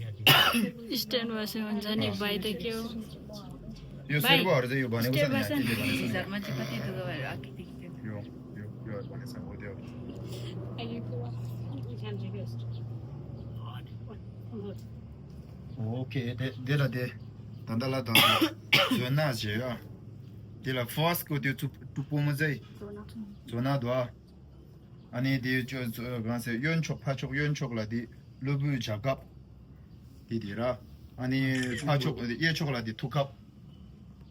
ཡོད་ཟེ། Eastern version on Johnny by the Kyo. ཡོ་སེར་བ་ཨར་ཟེ་ཡོ་བ་ནེ་གོ་ས་ནེ་ཡ་ཀེ་ཀེ་བ་ནེ་ས། ཡོ་ཡོ་ཡོ་བ་ནེ་ས་གོ་དེ་ཡོ། ཨོ་ཁེ། དེ་དེ་ལ་དེ་ད་ལྟ་ལ་ད་མཛོད་སྣ་ཟེར་ཡ། དེ་ལ་first སྐོར་དེ་ཚུ་ཀྲུ་པོ་མོ་ཛའི་ཛོ་ན་དོ། ཨ་ནི་དེ་ཅོ་ཅོ་གང་ཟེར་གཡོན་ཕྱོགས་ཕར་ཕྱོགས་གཡོན་ཕྱོགས་ལ་དེ་སློབ་བུ་བྱ་གབ་དེ་དེ་ར། ཨ་ནི་ཕར་ཕྱོགས་གཡས་ཕྱོགས་ལ་དེ་ཐུག་ཁབ།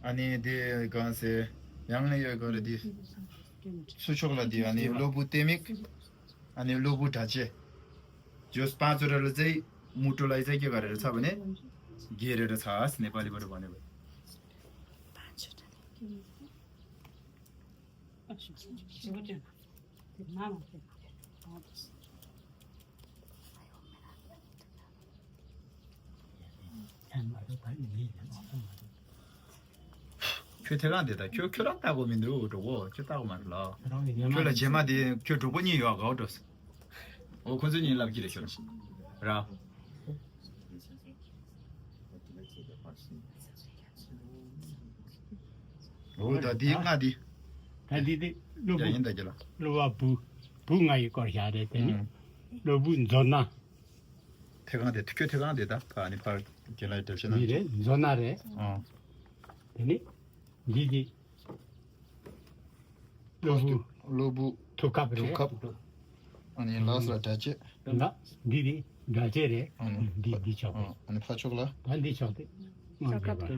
ཨ་ནི་དེ་གང་ཟེར་ཡང་ཡོད་ག་རེ་དེ་ཚུར་ཕྱོགས་ལ་དེ་ཨ་ནི་སློབ་བུ་ཏེ་མིག། ཨ་ནི་སློབ་བུ་དྲ་ཆེ། ཇོས་པ་ཚོ་ར་ལ་ཛའི་མུ་ཏྲོ་ལ་ཛའི་ག་རེ་ར་ཚ་བ་ནི་གེ་རེ་ར་ཚ་ནེ་པ་ལི་བ་ར་བ་ནེ་བ། ཁྱོད་ཐེ་གང་དེ་ད་ཁྱོད་ཁྱོད་རང་ལྟ་གོ་མི་འདུག་གྲོགས་པོ་ཁྱོད་ལྟ་གོ་མ་རེད་ལ། ཁྱོད་ལ་རྗེས་མ་དེ་ཁྱོད་གྲོགས་པོ་གཉིས་ཡོད་གའོ་འགྲོ། འོ་ཁོ་ཚོ་གཉིས་ལབ་ཀྱི་རེད་ཤོད་ར། འོ་ད་དེའི་ལྔ་དེ། ད་འདི་དེ་སློབ་ཡ་ཡིན་ད་ཀྱི་ལ། སློབ་བུ་བུ་ལྔ་ཡི་སྐོར་བཞག་རེད་དེ་ནི། ཨང་། སློབ་བུ་མཛོ་ན། ཐེ་གང་དེ་ཁྱོད་ཐེ་གང་དེ་ད་ཕ་ནི་ཕར་རྒན་ལགས་འགྲེལ་བཤད་གནང་། འདི་རེད་མཛོ་ན་རེད། ཨང་། དེ་ནི་འདི་གི་སློབ་བུ་སློབ་བུ་ཐུག་ཁབ་ཐུག་རེད། ཁབ། ཨ་ནི་ལགས་ལ་སྒྲ་བཅས། ད་འདི་དེ་སྒྲ་བཅས་རེད། ཨ་ནི་འདི་འདི་ཕྱོགས་རེད། ཨ་ནི་ཕ་ཕྱོགས་ལ། ད་འདི་ཕྱོགས་དེ་སྔོན་རྒྱབ་པ་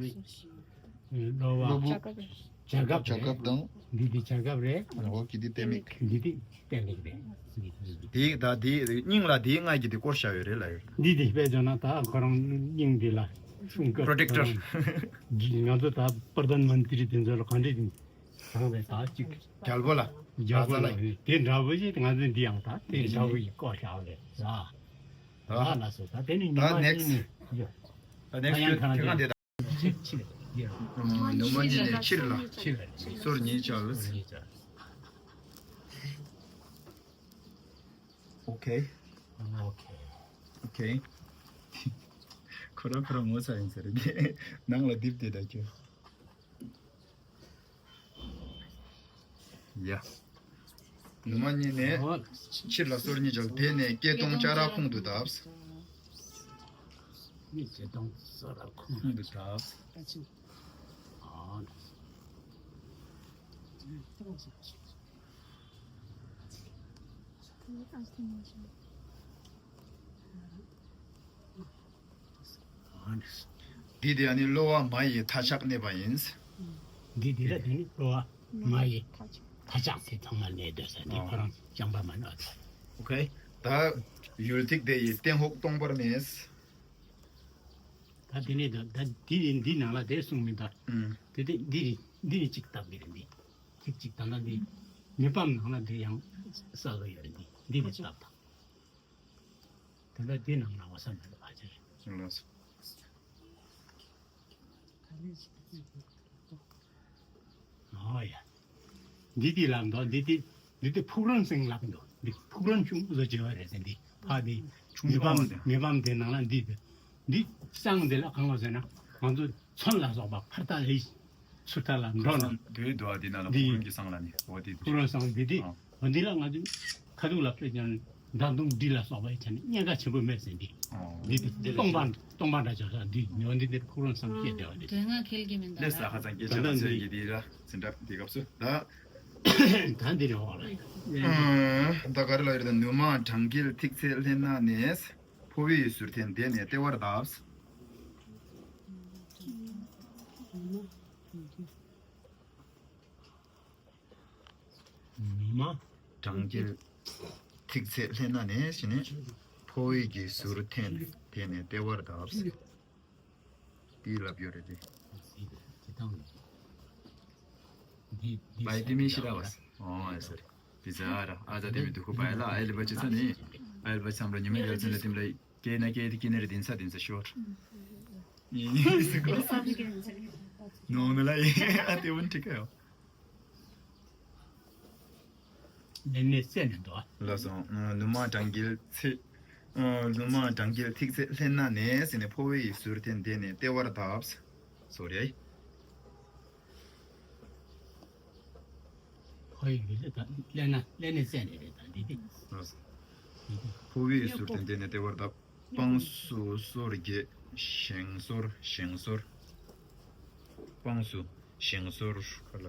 སློབ་བུ་བྱ་གབ་བྱ་རེད། གབ་དང་། འདི་འདི་བྱ་གབ་རེད། ཨ་ནི་འོག་གི་འདི་ཏེ་མིག། འདི་འདི་ཏེ་མིག་རེད། འདི་འདི་ཏེ་མིག་རེད། འདི་འདི་འདི། དེ་ད་དེ་སྙིང་ལ་དེའི་ལྔ་གི་དེ་སྐོར་བྱ་ཡོད་རེད་ལ་ཡོད། འདི་འདི་དཔེ་བྱས་ན་ད་ཁོ་རང་སྙིང་འདི་ལ་སྲུང་སྐྱོབ་པྲོ་ཊེག་ཊར། ང་ཚོ་ད་པར་དྷན་མན་ཏི་རི་དེ་ཚོ་ལ་གང་འདྲ་ཡིན། ཚང་མས་ད་གཅིག་རྒྱལ་པོ་ལ། རྒྱལ་པོ་ལ་དེ་འདྲ་བོ་ཞིག་ང་ཚོས་འདི་ཡང་ད་དེ་འདྲ་བོ་ཞིག་བསྐོ་བཞག་རེད་ལ། ད་ལ་སོ་ད་དེ་ནི་ཉི་ད་མ་ནེག་སི་གཉིས་ནས། ད་ནེག་སི་ཡང་ཁྱོད་ཁྱོད་གང་དེ་ད། ཕྱིར་ཕྱིར་ཡོད། ཨ་ནུ་མ་གཉིས་ནས་ཕྱིར་ལ། ཕྱིར་ལ། སོར་ཉིས་བཅར་ལ། སོར་ཉིས་བཅར། ཨོ་ཁེ། ཨོ་ཁེ། ཨོ་ཁེ། ཁོ་རང་ཁོ་རང་ངོ་ཚ་ཡིན་ཟེར་དེ། ནང་ལ་རྡིབ་དེ་ད་ཁྱོད། ཡ། ནུ་མ་གཉིས་ནས་ཕྱིར་ལ་སོར་ཉིས་བཅར། དེ་ནས་སྐེ་དོང་བཅའ་ར་ཁོང་དུ་བརྡབས། སྐེ་དོང་བཅའ་ར་ཁོང་དུ་བརྡབས། འདི་དེ་ནི་གློ་བ་མ་ཡི་མཐའ་ལྕགས་གནས་པ་ཡིན། འདི་འདི་ལ་དེ་ནི་གློ་བ་མ་ཡི་མཐའ་ལྕགས་དེ་ཚང་མ་གནས་སྡོད་ས་དེ་ཁོ་རང་བྱམས་པ་མ་ནོག་ད། ཨོ་ཁེ། ད་ཡུལ་ཐིག་དེ་ཡི་སྟེང་འོག་སྟོང་པར་གནས། ད་དེ་ནས་ད་ད་འདི་ནི་འདི་ནང་ལ་དེ་གསུངས་མི་འདུག་ཨུམ། དེ་དེ་འདི་རི་འདི་རི་གཅིག་བཏབ་གི་རེད་འདི། ཐིག་གཅིག་ད་ལ་འདི་མི་ཕམ་ནང་ལ་འདི་ཡང་ས་ལོ་ཡོད་རེད་འདི་འདི་རི་བཏབ་དང་། དེ་འདྲ་དེ་ནང་ལ་བ་ས་མེད་པ་ཅིག་ལགས་སོ། ཨོ་ཡ། འདི་དེ་ལབ་འདུག་འདི་དེ་འདི་དེ་ཕུག་རོན་སེང་ལབ་འདུག་འདི་ཕུག་རོན་ཆུང་བཟོ་བྱེད་པ་རེད་ཟེར་འདི་ཕ་འདི་ཆུང་མི་ཕམ་མི་ཕམ་དེ་ནང་ལ་འདི་འདི་སང་དེ་ལ་གང་ལ་ཟེར་ན་ང་ཚོ་ཚོན་ལ་སོགས་པ་ཕར་ལྟ་ལས། ཚུར་ལྟ་ལ་འགྲོ་ན། དེའི་འདུག་ཨ་དེ་ན་ལ་འདི་ཕུག་རོན་གྱི་སང་ལ་ནི་འོ་དེ་ཕུག་རོན་སང་འདི་དེ་ཨ། འོ་འདི་ལ་ང་ཚོས་ཁ་ཐུག་ལ་ཕེབས་ཀྱང་མདའ་མདུང་འདི་ལ་སོགས་པ་ཡི་ཆ་ནས་གཉན་ཁ་ཆེན་པོ་མེད་ཟེར་འདི། ཨོ། འདི་དེ་སྟོང་པ་སྟོང་པ་འདྲ་ཆགས་ཤག་འདི་ཉོ་འདི་འདིར་ཕུག་རོན་སང་སྐད་བདེ་བ་འདི། དོན་ལྔ་ཁེལ་གྱི་མིན་ད། ལས་ས་ཁ་ཚང་སྐད་ཆ་ལ་ཚོད་ཀྱི་འདི་ར་འཛིན་གྲྭ་འདི་སྐབས་སུ་ད། ད་འདི་རེད་འོ་ལ། ད་ག་རེ་ལ་ཡོད་ད་ནུ་མ་གྲང་འགེལ་ཐིག་ཚད་ལྷན་ན་ནས། ཕོ་བའི་ཟུར་འཐེན་དེ་ནས་ལྟེ་བར་བརྡབས། ནུ་མ། གྲང་འགེལ། ཐིག་ཚད་ལྷན་ན་ནས་ཞེས་ནས། ཕོ་བའི་གི་ཟུར་འཐེན་དེ་ནས་ལྟེ་བར་བརྡབས། དེའི་ལབ་ཡོད་རེད་དེ། འདི་འདི་བའི་དེ་མི་ཤི་ར་བ། ཨོ་ཨེ་སར། བི་ཛ་ར་ཨ་ཛ་དེ་མི་དུ་ཁུ་བའི་ལ་ཨེ་ལི་བ་ཅི་ཚ་ནི། ཨེ་ལི་བ་ཅི་ཚམ་ར་ཉི་མ་རྒྱལ་ཚན་ལ་དེམ་ར། ཀེ་ན་ཀེ་དེ་ཀེ་ན་རེ་དིན་ས་དིན་ས་ཤོར། ཡིན་ཡིན་སི་ཀོ། ནོ་ནོ་ལ་ཡིན་ཨ་དེ་བོན་ཁྲི་ཀ་ཡོ། ལེན་ནེ་སེ་ནེ་དོ། ལ་སོང་ནུ་མ་གྲང་འགེལ་ཚེ། ནུ་མ་གྲང་འགེལ་ཐིག་ཚད་ལྷན་ན་ནས་ཟེར་ནས་ཕོ་བའི་ཟུར་དེ་འདས་ནས་ལྟེ་བར་བརྡབས། སོ་རེ། ཕོ་ཡི་མི་ཚེ་དང་ཀླད་ན་ཀླད་ནས་བཙལ་ནས་རེད་དང་འདི་དེ། ཕོ་བའི་ཟུར་དེ་འདི་ནས་ལྟེ་བར་བརྡབ། དཔངས་སུ་སོར་བརྒྱད། ཞེང་སོར་ཞེང་སོར། དཔངས་སུ། ཞིང་ཟོར་ཁ་ལ།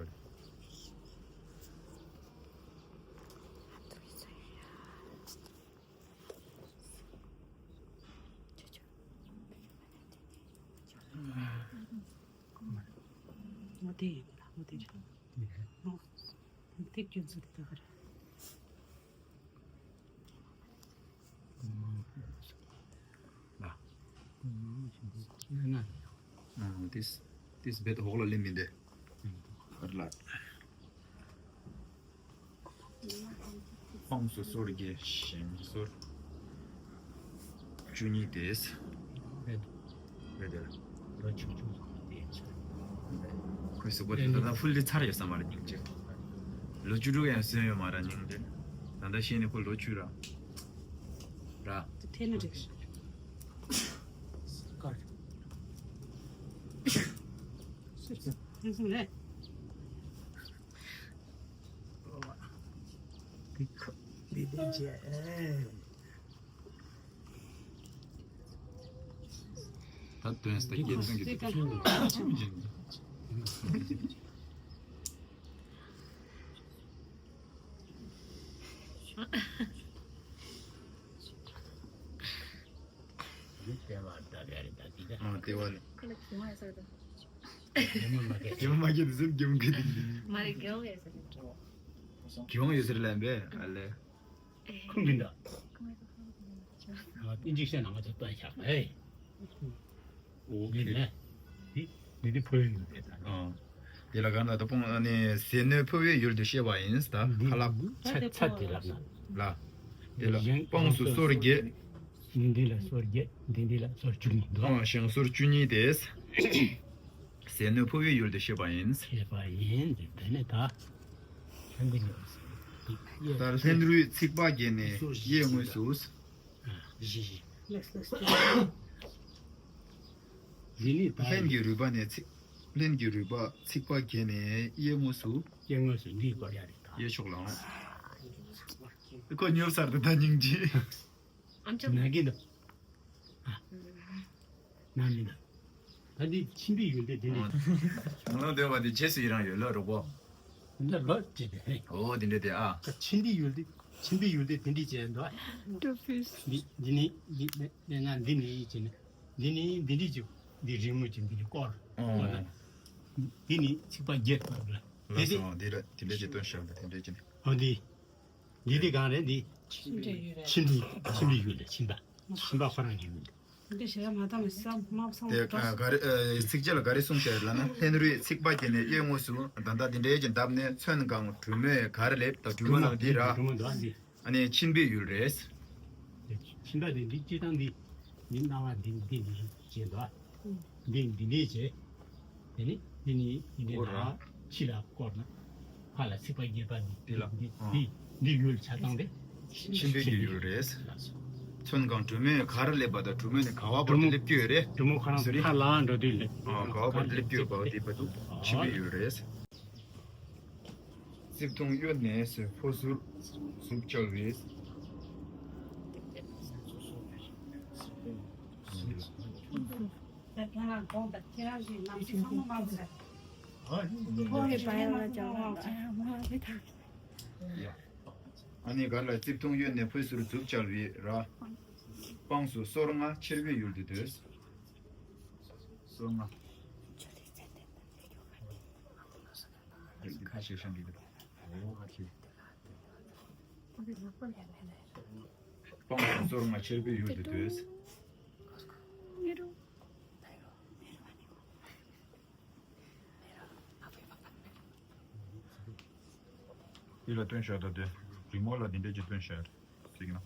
ངོ་དེ་ཡིན་པ་ལ་ངོ་དེ་རེད། ངོ་དེ་སྐྱོན་ཚོད་དེ་ག་རེད། ཨ། ཨ། ཏིས་ཏིས་བེད་ཧོག་ལ་ལེན་མི་འདེ། ཨར་ལ། དཔངས་སུ་སོར་བརྒྱད། ཞིང་སོར་བཅུ་གཉིས་ཏེ། རེད། རེད་དེ། ལོ་བཅུ་དྲུག་ཡིན་ཆ། ཁོས་སུ་གོ་དེ་ད་ལྟ་ཕུལ་དེ་ཚར་ཡོད་ས་མ་རེད་སྙིང་རྗེ། ལོ་བཅུ་དྲུག་ཡང་སོན་ཡོད་མ་རེད་སྙིང་རྗེ། ད་ལྟ་ཤེས་ནི་ཁོ་ལོ་བཅུ་ར། ར། དེ་ཐེན་ན་རེད། ཀར། སུར་ཙམ་ཐེན་སུ་ལེ། འདི་ཁ་འདི་ལས་བྱས། ད་དོན་སྟ་སྐྱེད་སྲིང་གི་དུས་ཆུང་ཆུང་ཅན། ཨ། ལྟེ་བ་ནི། ཁོ་ལ་གྱིང་བ་ཟེར་དང་། གྱིང་བ་མ་གྱིང་། གྱིང་བ་མ་གྱིང་དུ་ཟེར་གྱིང་གི་དེ། མ་རེད། གྱིང་བ་ཡོད་ཟེར་དང་། གྱིང་བ་ཡོད་ཟེར་ལན་པས་ཨ་ལེ། ཁུངས་འདི་འདྲ། ཨ། ཏིན་ཅིག་བཤད་ན་ང་ཚོ་སྟོན་བཞག་ཨེ། འོ་འདི་ཁེ། ནས། འདི་འདི་འདི་ཕོ་ཡིན་རེད་ད། ཨ། དེ་ལ་ག་ན་ད་སྤོང་ཨ་ནི་ཟས་སྣོད་ཕོ་བའི་ཡུལ་དུ་བཤད་པ་ཡིན་ད། འདི་ཁ་ལག་ཚ་ཚ་དེ་ལག་ན། ལ། དེ་ལ་གཞན་སྤངས་སུ་སོར་བརྒྱད། འདི་འདི་ལ་སོར་བརྒྱད། འདི་འདི་ལ་སོར་བཅུ་གཉིས་འདུག་ཨ། ཞིང་སོར་བཅུ་གཉིས་ཏེ། ཟས་སྣོད་ཕོ་བའི་ཡུལ་དུ་བཤད་པ་ཡིན། བཤད་པ་ཡིན། དེ་ནས་ད། ད་འདི་ནས། ལྷན་རུའི་ཚིགས་པ་བརྒྱད་ནས་གཡས་ངོས་སུ། བཞི་བཞི། འདི་ནི་ད་ལྷན་གྱི་རུས་པ་ནས་ཚིག་ལྷན་གྱི་རུས་པ་ཚིགས་པ་བརྒྱད་ནས་གཡས་ངོས་སུ། གཡས་ངོས་སུ་འདི་སྐོར་ཡ་རེད་ད། གཡས་ཕྱོགས་ལའང་། ཁོ་ཉོབ་སར་དུ་ད་སྙིང་རྗེ། ཨམ་ཅོག་ན་གི་འདུག་ཨ། ན་མི་འདུག་ད་འདི་མཆིན་པའི་ཡུལ་དེ་འདི་ནི། ང་ལ་འདོད་པ་དེ་རྗེས་སུ་ཡི་རང་ཡོད་ལ་རོགས་པོ། འདི་ལོ་ཅི་དེ་རེད། ཨོ་དེ་འདྲ་དེ་ཨ། ད་མཆིན་པའི་ཡུལ་དེ་མཆིན་པའི་ཡུལ་དེ་དེ་འདྲ་བྱས་འདུག་འདི་འདི་ནི་འདི་ནི་འདི་ན་འདི་ནི་ཡིན་ཅི་ནི་འདི་ནི་འདི་འདྲ་ཅིག་འདི་རིང་མོ་ཅིག་འདི་ནི་སྐོར། ཨོ། འདི་ནི་ཚིགས་པ་བརྒྱད་སྐོར་ལ། ལགས་སོ། འདི་ལ་དེ་འདྲ་ཅིག་སྟོན་ཤག་འདི་དེ་འདྲ་ཅིག་ནི། ཨོ་འདི། འདི་འདི་གང་རེད་འདི། མཆིན་པའི་ཡུལ་རེད། མཆིན་པའི་མཆིན་པའི་ཡུལ་རེད་མཆིན་པ། མཆིན་པ་ཁོ་རང་གི་ཡུལ་རེད། འདི་ཞེ་དྲག་མ་བཏང་བའི་བསམ་མ་བསམ་དེ་ག་རེ་ཚིགས་བཅད་ལ་ག་རེ་གསུངས་བྱས་ལ་ན་ལྷན་རུས་ཚིགས་པ་བརྒྱད་ནས་གཡས་ངོས་སུ་ད་ལྟ་འདི་འདྲའི་ཀྱི་འདབས་ནས་ཚོན་གང་གྲུ་མོས་གར་ལེབ་ད་གྲུ་མོ་ནང་འདི་ར། གྲུ་མོ་འདི་འདི། ཨ་ནི་མཆིན་པའི་ཡུལ་རེད། མཆིན་པ་འདི་འདི་སྤྱི་བཏང་འདི་འདི་སྣང་བ་འདི་འདི་འདི་བྱེད་འདུག་འདི་འདི་འདི་བྱེད། དེ་ནི་འདི་ནི་འདི་འདི་ལ་ཕྱི་ལ་བསྐོར་ན། ཕ་ལ་ཚིགས་པ་བརྒྱད་པ་འདི་འདི་ལ་འདི་འདི་འདི་ཡུལ་ཆ་ཚང་དེ་མཆིན་པའི་གི་ཡུལ་རེད། ཚོན་གང་གྲུ་མོས་གར་སླེབས་པ་དང་གྲུ་མོ་ནི་ག་བ་བར་དུ་སླེབས་ཀྱི་ཡོད་རེད། གྲུ་མོ་ཁོ་རང་ཚོ་རེད། ཕ་ལའང་འགྲོ་དུས་སླེབས། ཨ་ག་བ་བར་དུ་སླེབས་ཀྱི་ཡོད་པ་དེ་བར་དུ་མཆིན་པའི་ཡུལ་རེད། རྩིབས་མཐོང་གཡོན་ནས་ཕོ་ཟུར་ཟུག་བཅལ་བའི། ཨ་ནི་གར་ལ་རྩིབས་མཐོང་གཡོན་ནས་ཕོ་ཟུར་ཟུག་བཅལ་བའི་ར། དཔངས་སུ་སོར་ལྔ་ཆེར་བའི་ཡུལ་དུ་འདོད། སོར་ལྔ། དཔངས་སུ་སོར་ལྔ་ཆེར་བའི་ཡུལ་དུ་འདོད། འདི་ལ་སྟོན་ཤར་ད་དེ། རི་མོ་ལ་འདི་འདྲས་ཀྱི་སྟོན་ཤར་ཟིག་ན།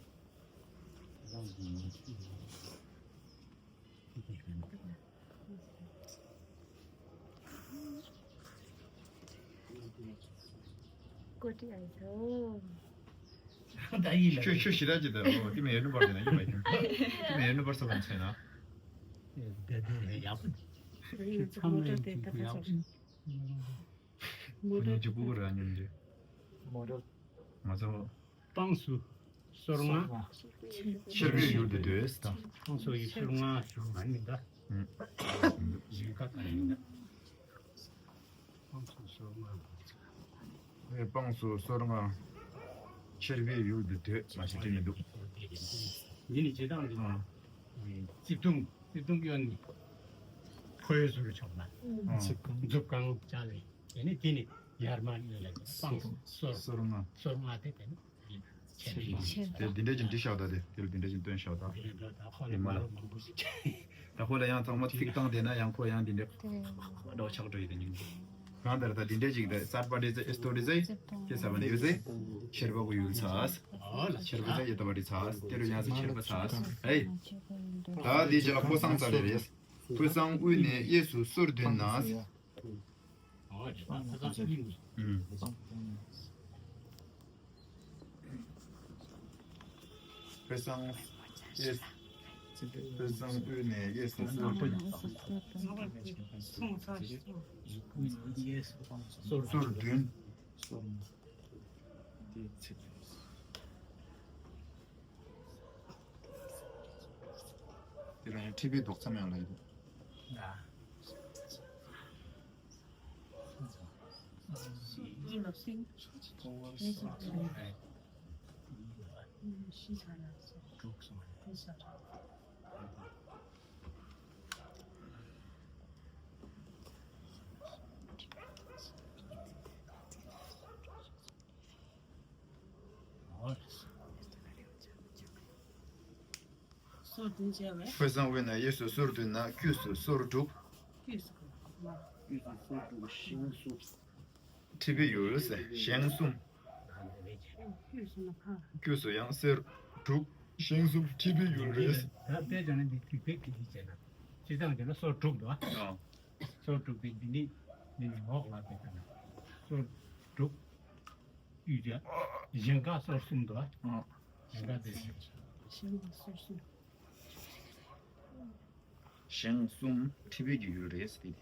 ཁྱོད་ཁྱོད་ཞི་ར་ཅི་ད་རོ། དེ་མེད་ནུ་བར་དེ་ན་ཡོད་མ་ཡིན། དེ་མེད་ནུ་བར་ས་བ་མཚན་ན། ཡག་པོ། ཁྱོད་ཚང་མ་ཡག་པོ། མོ་ཊ་ཅིག་ཕྲུ་གུ་ར་ཉུང་རེད། མོ་ཊ། ང་ཚོ། དཔངས་སུ་སོར་ལྔ། ཆེར་བའི་ཡུལ་དུ་འདོད། དཔངས་སུ་ཡི་སོར་ལྔ་ཞུ་མ་ཡིན་ད། ཡིན་ཀ་ད་ཡིན་ད། སྤངས་སུ་སོར་ལྔ། ཨེ། སྤངས་སུ་སོར་ལྔ། ཆེར་བའི་ཡུལ་དུ་སྡོད། མ་ཞིག་དྲན་མི་འདུག་ཡིན་ནི་ཇི་ལྟར་འདི། ཨ། རྩིབས་གདུང་། རྩིབས་གདུང་གཡོན་ནི་ཕོ་ཡི་ཟུར་ཕྱོགས་ན། ཨ། མཛུབ་གང་བཅག་ལས། དེ་ནི་དེ་ནི་ཡར་མར་གཡོན་ལ་སྤངས་སུ་སོར། སོར་ལྔ། སོར་ལྔ་དེ་དེ་ནི། དེ་འདི་འདྲ་ཅིག་འབྲི་བཞག་ད་དེ། དེ་ལ་འདི་འདྲ་ཅིག་སྟོན་བཞག་ད། དེ་མ་ལ། ད་ཁོ་ལ་ཡང་ཚང་མ་ཚིག་བཏང་བསྡད་ན་ཡང་ཁོ་ཡང་འདི་འདྲ་འགྲོ་ཆགས་འགྲོ་ཡི། དེ་ཉིན་གང་ལྟར་ད་འདི་འདྲ་ཅིག་ད་གསར་པ་འདྲ་ཚེ། ཨེ་སྟོ་འདྲ་ཚེ། ཁྱེད་གསར་པ་འདི་ཡོད་ཚེ། ཆེར་བ་གི་ཡུལ་ཚ། ཆེར་བ་ཚ་ཡོད་ད་བ་འདི་ཚ། དེ་རུ་ཡང་ཚེ་ཆེར་བ་ཚ། ཨེ། ད་འདི་རྗེས་ལ་ཕོ་བསང་རྩ་ལས་རེད། ཕོ་བསང་དབུས་ནས་གཡས་སུ་སོར་བདུན་ན། ཨ། ཕོ་བསང་གཡས། ཕོ་བསང་དབུས་ནས་གཡས་སུ་སོར་བདུན། སོར་བདུན། དེ་རང་ཁྲི་པའི་རྡོག་མཚམས་ཡང་ལ་ཡིན། སོར་བདུན་བྱས་པས། ཕོ་བསང་དབུས་ན་གཡས་སུ་སོར་བདུན་ན། དཀྱུས་སུ་སོར་དྲུག་དཀྱུས་སུ་སོར་དྲུག་ཞེང་གསུམ། ཁྲི་པའི་ཡུལ་ཟེར། ཞེང་གསུམ། དཀྱུས་སུ་ན་ཕ། དཀྱུས་སུ་ཡང་སོར་དྲུག་ཞེང་གསུམ་ཁྲི་པའི་ཡུལ་རེད། ད་དཔེ་བྱས་ན་འདི་དུས་ཚོད་ཀྱི་འདི་བྱས་ན། སྤྱིར་བཏང་དེ་ལ་སོར་དྲུག་འདུག་ཨ། སོར་དྲུག་པའི་འདི་ནི་འདི་ནི་འོག་ལ་དེ་ལྟ་ན་སོར་དྲུག་དཀྱུས་བྱས། ཞེང་ཁ་སོར་གསུམ་འདུག་ཨ། ཞེང་ཁ་དེ་ཞེང་ཁ་སོར་གསུམ། ཞེང་གསུམ་ཁྲི་པའི་རྒྱུ་ཡུལ་རེད་ཟེར་ཏེ།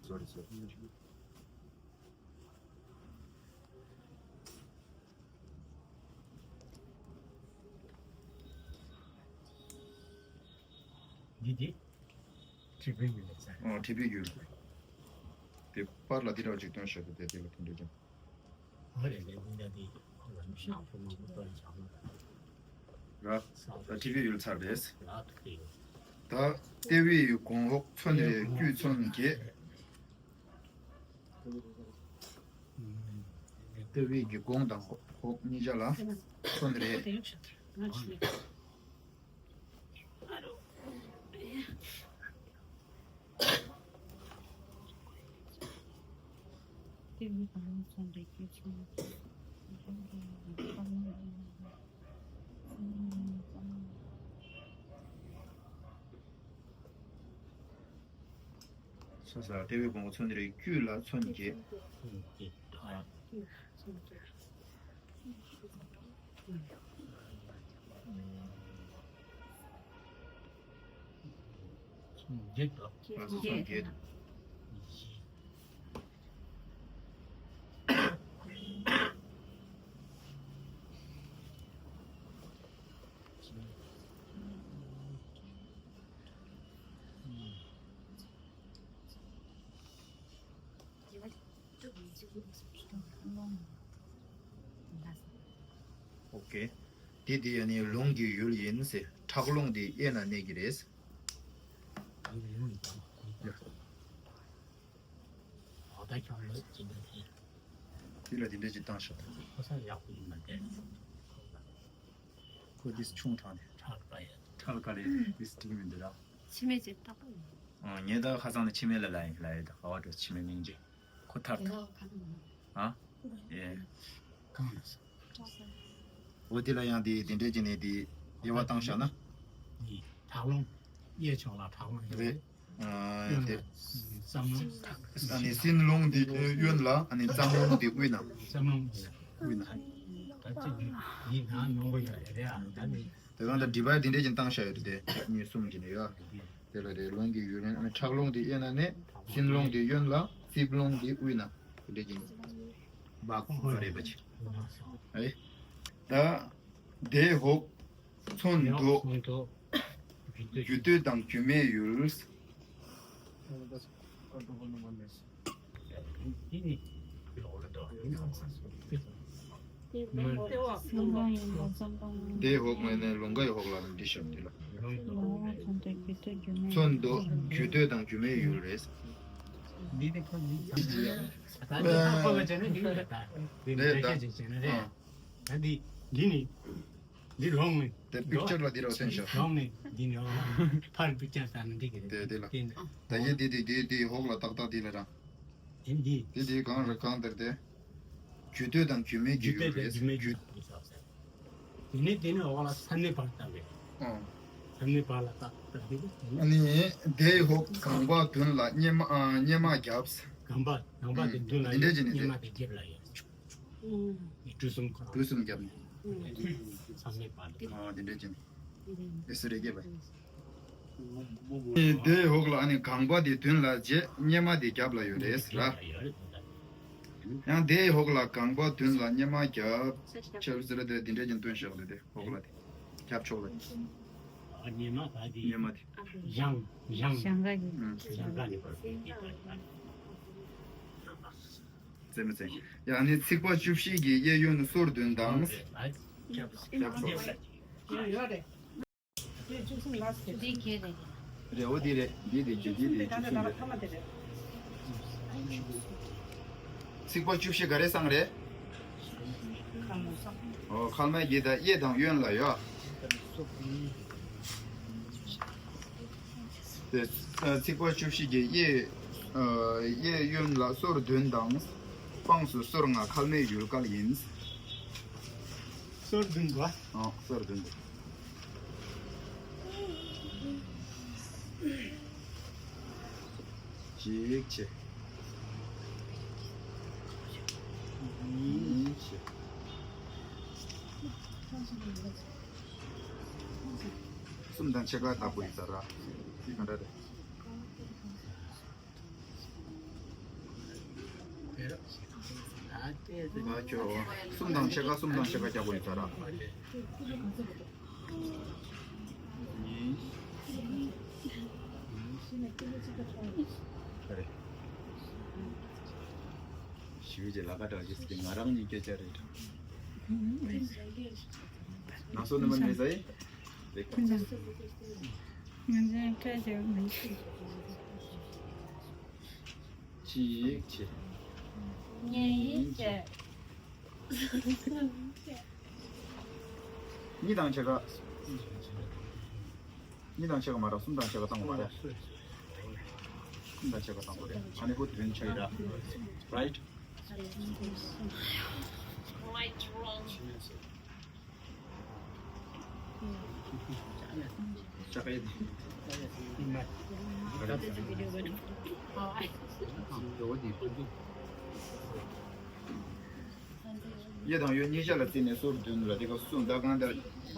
སོ་རི་སོ་རི། འདི་འདི། ཁྲི་པའི་ཡུལ་ལ་ཟེར། ཨོ། ཁྲི་པའི་ཡུལ། དེ་པར་ལ་འདི་འདྲ་ཅིག་སྟོན་བཞག་གི། དེ་དེ་ལ་དེ་འདྲ་ཅིག་ཨོ་རེད་རེད། འདི་འདྲ་དེ་ཁོ་ལ་མི་ཤེས་ཁོ་མང་པོ་སྟོན་བཞག་ན། ར། ད་ཁྲི་པའི་ཡུལ་ཚར་རེད། ར། ཁྲི་པའི་ཡུལ། ད་ལྟེ་བའི་གོང་འོག་ཚོན་རེ་དཀྱུས་ཚོན་བརྒྱད། ལྟེ་བའི་གི་གོང་དང་འོག་གཉིས་ཆ་ལ་ཚོན་རེ། ཚོན་ཟེར། ལྟེ་བའི་གོང་ཚོན་རེ། དཀྱུས་ལ་ཚོན་བརྒྱད། ཚོན་བརྒྱད། ཨ། ཚོན་བརྒྱད་དོ། ཨ། ཚོན་བརྒྱད། ཨོ་ཀེ། འདི་འདི་ཡ་ནི་རླུང་གི་ཡུལ་ཡིན་ཟེར། ཁྲག་རླུང་འདི་གཡས་ན་གནས་ཀྱི་རེད། འདི་ལ་འདི་འདྲ་ཅིག་བཏང་ཤོག་ཁོ་འདི་ཆུང་དྲགས་ནས། ཁྲག་དཀར་ཡ། ཁྲག་དཀར་ཡ། འདི་སྒྲིག་མི་འདུག་ར། མཆི་མེད་ཅེས་བཏགས་པ་ཡིན། ཨ། ངས་ད་ཁ་སང་ནས་མཆི་མེད་ལ་ལ་ཡིན་ལ་ཡིན། ད་ག་བ་འགྲོ། མཆི་མེད་སྙིང་རྗེ། ཁོ་ཐར་ཐུབ། ཨ། ཨེ། གང་ལ་ས། འོ་དེ་ལ་ཡང་དེ་དེ་འདྲས་ཀྱི་ནས་དེ་དབྱེ་བ་བཏང་བཞག་ན། ཁྲག་རླུང་། གཡས་ཕྱོགས་ལ་ཁྲག་རླུང་རེད། ཨ། དེ། ཨ་ནི་སྲིན་རླུང་འདི་གཡོན་ལ། ཨ་ནི་རྩམ་རླུང་འདི་དབུས་ན། རྩམ་རླུང་འདི་དབུས་ན། ད་ཅི་འདི་འདི་ནང་ཡོང་གི་ཡོད་རེད། ཨ། ད་ནི། དེ་གང་ལྟར་སྒྲིབ་པ་དེ་འདྲས་ཀྱི་བཏང་བཞག་ཡོད་རེད། དེ་གཉིས་གསུམ་གྱི་ནས་ཡོད། དེ་ལ་རེད། རླུང་གི་ཡུལ་ཡིན། ཨ་ནི་ཁྲག་རླུང་འདི་གཡས་ན་གནས། སྲིན་རླུང་འདི་གཡོན་ལ། རྩིབས་རླུང་འདི་དབུས་ན། དེ་འདྲས་ཀྱི་འབག་པ་རེད་པ་ཅིག་ཨེ། ད་དེ་འོག་ཚོན་མདོག་རྒྱུ་སྟོད་དང་རྒྱུ་མའི་ཡུལ། དེའི་འོག་ནས་ནི་ལུང་ཀའི་འོག་ལ་འདི་བཤད་འདི་ལ། ཚོན་མདོག་རྒྱུ་སྟོད་དང་རྒྱུ་མའི་ཡུལ་རེད། འདི་ནི་ཁོ་ནི་ཁོ་བ་ཅན་ནི་ཡུལ་རེད། འདི་འདྲ་ཅན་ཅན་རེད། ད་འདི་འདི་ནི་འདི་ལོང་ནི། དེ་པིག་ཅར་ལ་འདི་རོ་སེམས་ཤོག་ལོང་ནི་འདི་ནི་ལོང་ཕར་པིག་ཅར་ལྟ་ན་འགྲིག་གི་རེད། དེ་དེ་ལ། ད་ཡེ་དེ་དེ་དེ་དེ་འོག་ལ་ཏག་ཏག་དེ་ལ་ར། དེ་འདི། དེ་དེ་གང་རེད་གང་དེར་དེ། རྒྱུ་སྟོད་དང་རྒྱུ་མའི་རྒྱུ་རྒྱུ་སྟོད་དང་རྒྱུ་མའི་རྒྱུ། དེ་ནི་དེ་ནི་འོག་ལ་ས་གནས་བར་ལྟ་བས། ཨང་། ས་གནས་བར་ལ་ཏག་ཏག་དེ་དེ་ནི། ཨ་ནི་དེའི་འོག་གངས་བར་མདུན་ལ་སྙེ་མ་ཨ་སྙེ་མ་རྒྱབ། གངས་བར་གངས་བར་དེ་མདུན་ལ་འདི་འདྲ་ཅིག་ནི་སྙེ་དེ་མ་དེ་རྒྱབ་ལ་ཡོད། ཨུམ། གྲུ་གསུམ་ཁོ་རང་། གྲུ་གསུམ་བརྒྱབ་ནས། ཨུམ། ས་གནས་བར་ལ། ཨ་དེ་འདྲ་ཅིག་ནི། ཨེ་སི་རེ་རྒྱབ་པ། དེའི་འོག་ལ་ཨ་ནི་གངས་བར་དེ་མདུན་ལ་རྗེས་སྙེ་མ་དེ་རྒྱབ་ལ་ཡོད་རེད་ཟེར་ར། ཡང་དེའི་འོག་ལ་གངས་བར་མདུན་ལ་སྙེ་མ་རྒྱབ། ཆབ་ཟེར་དེ་འདི་འདྲ་ཅིག་སྟོན་བཞག་དེ་དེ་འོག་ལ་དེ་རྒྱབ་ཕྱོགས་ལ་དེ། ཨ་སྙེ་མ་ད་དེ། སྙེ་མ་དེ། ཞང་ཞང་། ཞང་ག་གི། ཨུམ། ཞང་ག་ནི་བར་དེ་དེ་ལ། རྩེ་མོ་རྩེ། ཡང་ནི་ཚིགས་པ་བཅུ་བཞི་གི་གཡས་གཡོན་སོར་བདུན་དང་། རྒྱབ་ཕྱོགས། ཡོད་རེད། རེད་འོ་དེ་རེད། འདི་དེ་རྒྱུ་འདི་དེ་བཅུ་གསུམ་རེད། ཚིགས་པ་བཅུ་བཞི་ག་རེ་སང་རེད། ཨོ་ཁལ་མའི་གི་ད་གཡས་དང་གཡོན་ལ་ཡོད། དེ་ཚིགས་པ་བཅུ་བཞི་གི་གཡས་གཡས་གཡོན་ལ་སོར་བདུན་དང་། དཔངས་སུ་སོར་ལྔ་ཁལ་མའི་ཡུལ་སྐལ་ཡིན། སོར་བདུན་པ། ཨོ་སོར་བདུན་པ། གཅིག་བྱས། གཉིས་བྱས། གསུམ་དང་ཕྱེད་ཀ་བཏགས་པ་ཡིན་ས་ར། འདི་ག་འདྲ་རེད། ང་ཁྱོད་གསུམ་དང་ཕྱེད་ཀ་གསུམ་དང་ཕྱེད་ཀ་རྒྱག་དགོས་ཡིན་ས་ར། གཉིས། ག་རེ། ཞུ་རྒྱུ་ལ་ཁ་གྲགས་ཀྱི་སྐད་ང་རང་གཉིས་སྐད་ཆ་རེད། ནང་སོ་ནི་མ་ནི་ཟའི། ང་ཚོའི་སྐད་ཆ་མི་ཤེས། གཅིག་བྱས། གཉིས་བྱས། གཉིས་དང་ཕྱེད་ཀ། གཉིས་དང་ཕྱེད་ཀ་མ་རེད། གསུམ་དང་ཕྱེད་ཀ་བཏང་བ་མ་རེད། གསུམ་དང་ཕྱེད་ཀ་བཏང་བ་རེད། ཨ་ནི་ཁོ་བདུན་ཆགས་ཡོད་ར། Right? གཡས་དང་གཡོན་གཉིས་ཆ་ལ་བརྩིས་ནས་སོར་བདུན་ལ་དེ་ག་གསུམ་ད་གང་ལྟར་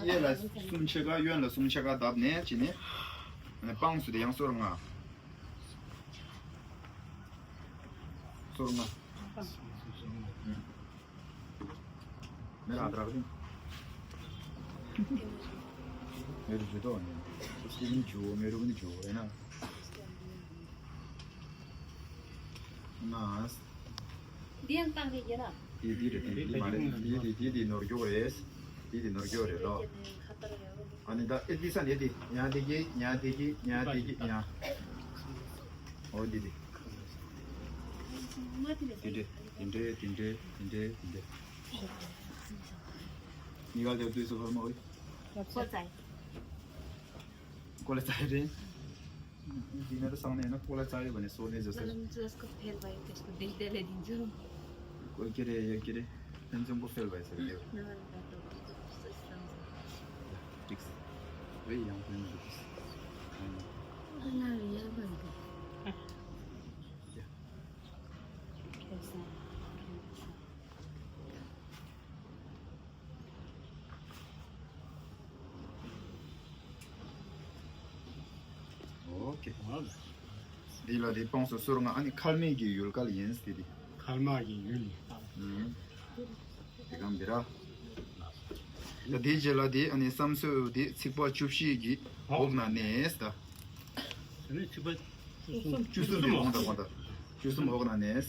གཡས་ལ་གསུམ་ཕྱེད་ཀ་གཡོན་ལ་གསུམ་ཕྱེད་ཀ་བརྡབས་ནས་བྱས་ནས། དཔངས་སུ་དེ་ཡང་སོར་ལྔ། སོར་ལྔ། मेरा हाथ रख दे। मेरे जूता होने। उसके भी नहीं छुओ, मेरे को नहीं छुओ, है ना? ना। दिया तांगे ये ना। ये दी रे, दी, दी, मारे, दी, दी, दी, दी, नोर क्यों रे? दी, दी, नोर क्यों रे, लो? खतरा है वो। अनि दा, ए, दी सा, ए, दी। यहाँ देखिए, यहाँ देखिए, यहाँ देखिए, यहाँ। ओ, दी, दी। तिनटे, तिनटे, तिनटे, तिनटे, तिनटे। निकाल दे, दुई सौ फरमा वही। को चाहिए? को चाहिए रे? तिनीहरू सँगै होइन, कसलाई चाहियो भने सोध्ने जस्तो। मतलब, जो उसको फेल भयो, त्यसको बिल त्यसलाई दिन्छु। कोही के अरे, यो के अरे, पेन्सनको फेल भएछ अरे, त्यो। नभए बाटो, त्यस्तो सिकाउँछ। ल, ठिक छ। है, यहाँ पनि ठिक छ। उनीहरू यहाँ भन्थे। क्या? पैसा, पैसा। ཨོ་ཁེ། འདི་ལ་དེ་དཔངས་སུ་སོར་ལྔ། ཨ་ནི་ཁལ་མའི་གི་ཡུལ་སྐལ་ཡིན་ཟེར་དེ། ཁལ་མ་གི་ཡུལ་ཡིན། ཨུམ། དེ་གང་འདི་ར། ད་དེའི་རྗེས་ལ་དེ་ཨ་ནི་བསམ་སྲོལ་དེ་ཚིགས་པ་བཅུ་བཞི་གི་འོག་ན་གནས་ད། ཨ་ནི་ཚིགས་པ་ བཅུ་གསུམ་དེ་འོང་དང་འོང་དང་། བཅུ་གསུམ་འོག་ན་ནས།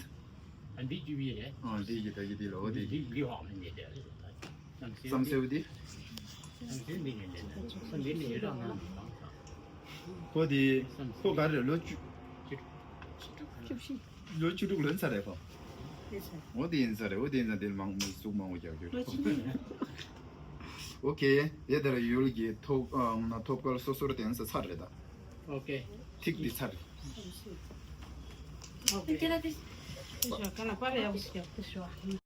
ཨ་འདི་བཅུ་པའི་རེད། ཨ་འདི་གི་ད་གི་འདི་ལ་འོ་དེ། འདི་འདི་འོག་ནས་ཉེ་དེ་རེད། བསམ་སེའུ་འདི། བསམ་སེའུ་འདི་ཉེ་དེ་རེད། བསམ་སེའུ་འདི་རེད་ལ་ང་། ཁོ་དེ། ཁོ་ག་རེ་ལོ་བཅུ། ལོ་བཅུ་དྲུག་ལོན་ཚར་རེད་ཁོ། འོ་དེ་ཡིན་ས་རེད། འོ་དེ་ཡིན་ས་དེ་མང་མི་གཟུགས་མང་བོ་རྒྱག་རྒྱུ་རེད། ཨོ་ཁེ། དེ་ལྟར་ཡུལ་གྱི་ཐོབ་ཨ་ཐོབ་སྐལ་སོ་སོར་བརྟེན་ས་ཚར་རེད་ད། ཨོ་ཁེ། ཐིག་འདི་ཚར་རེད། ཨོ་ཁེ།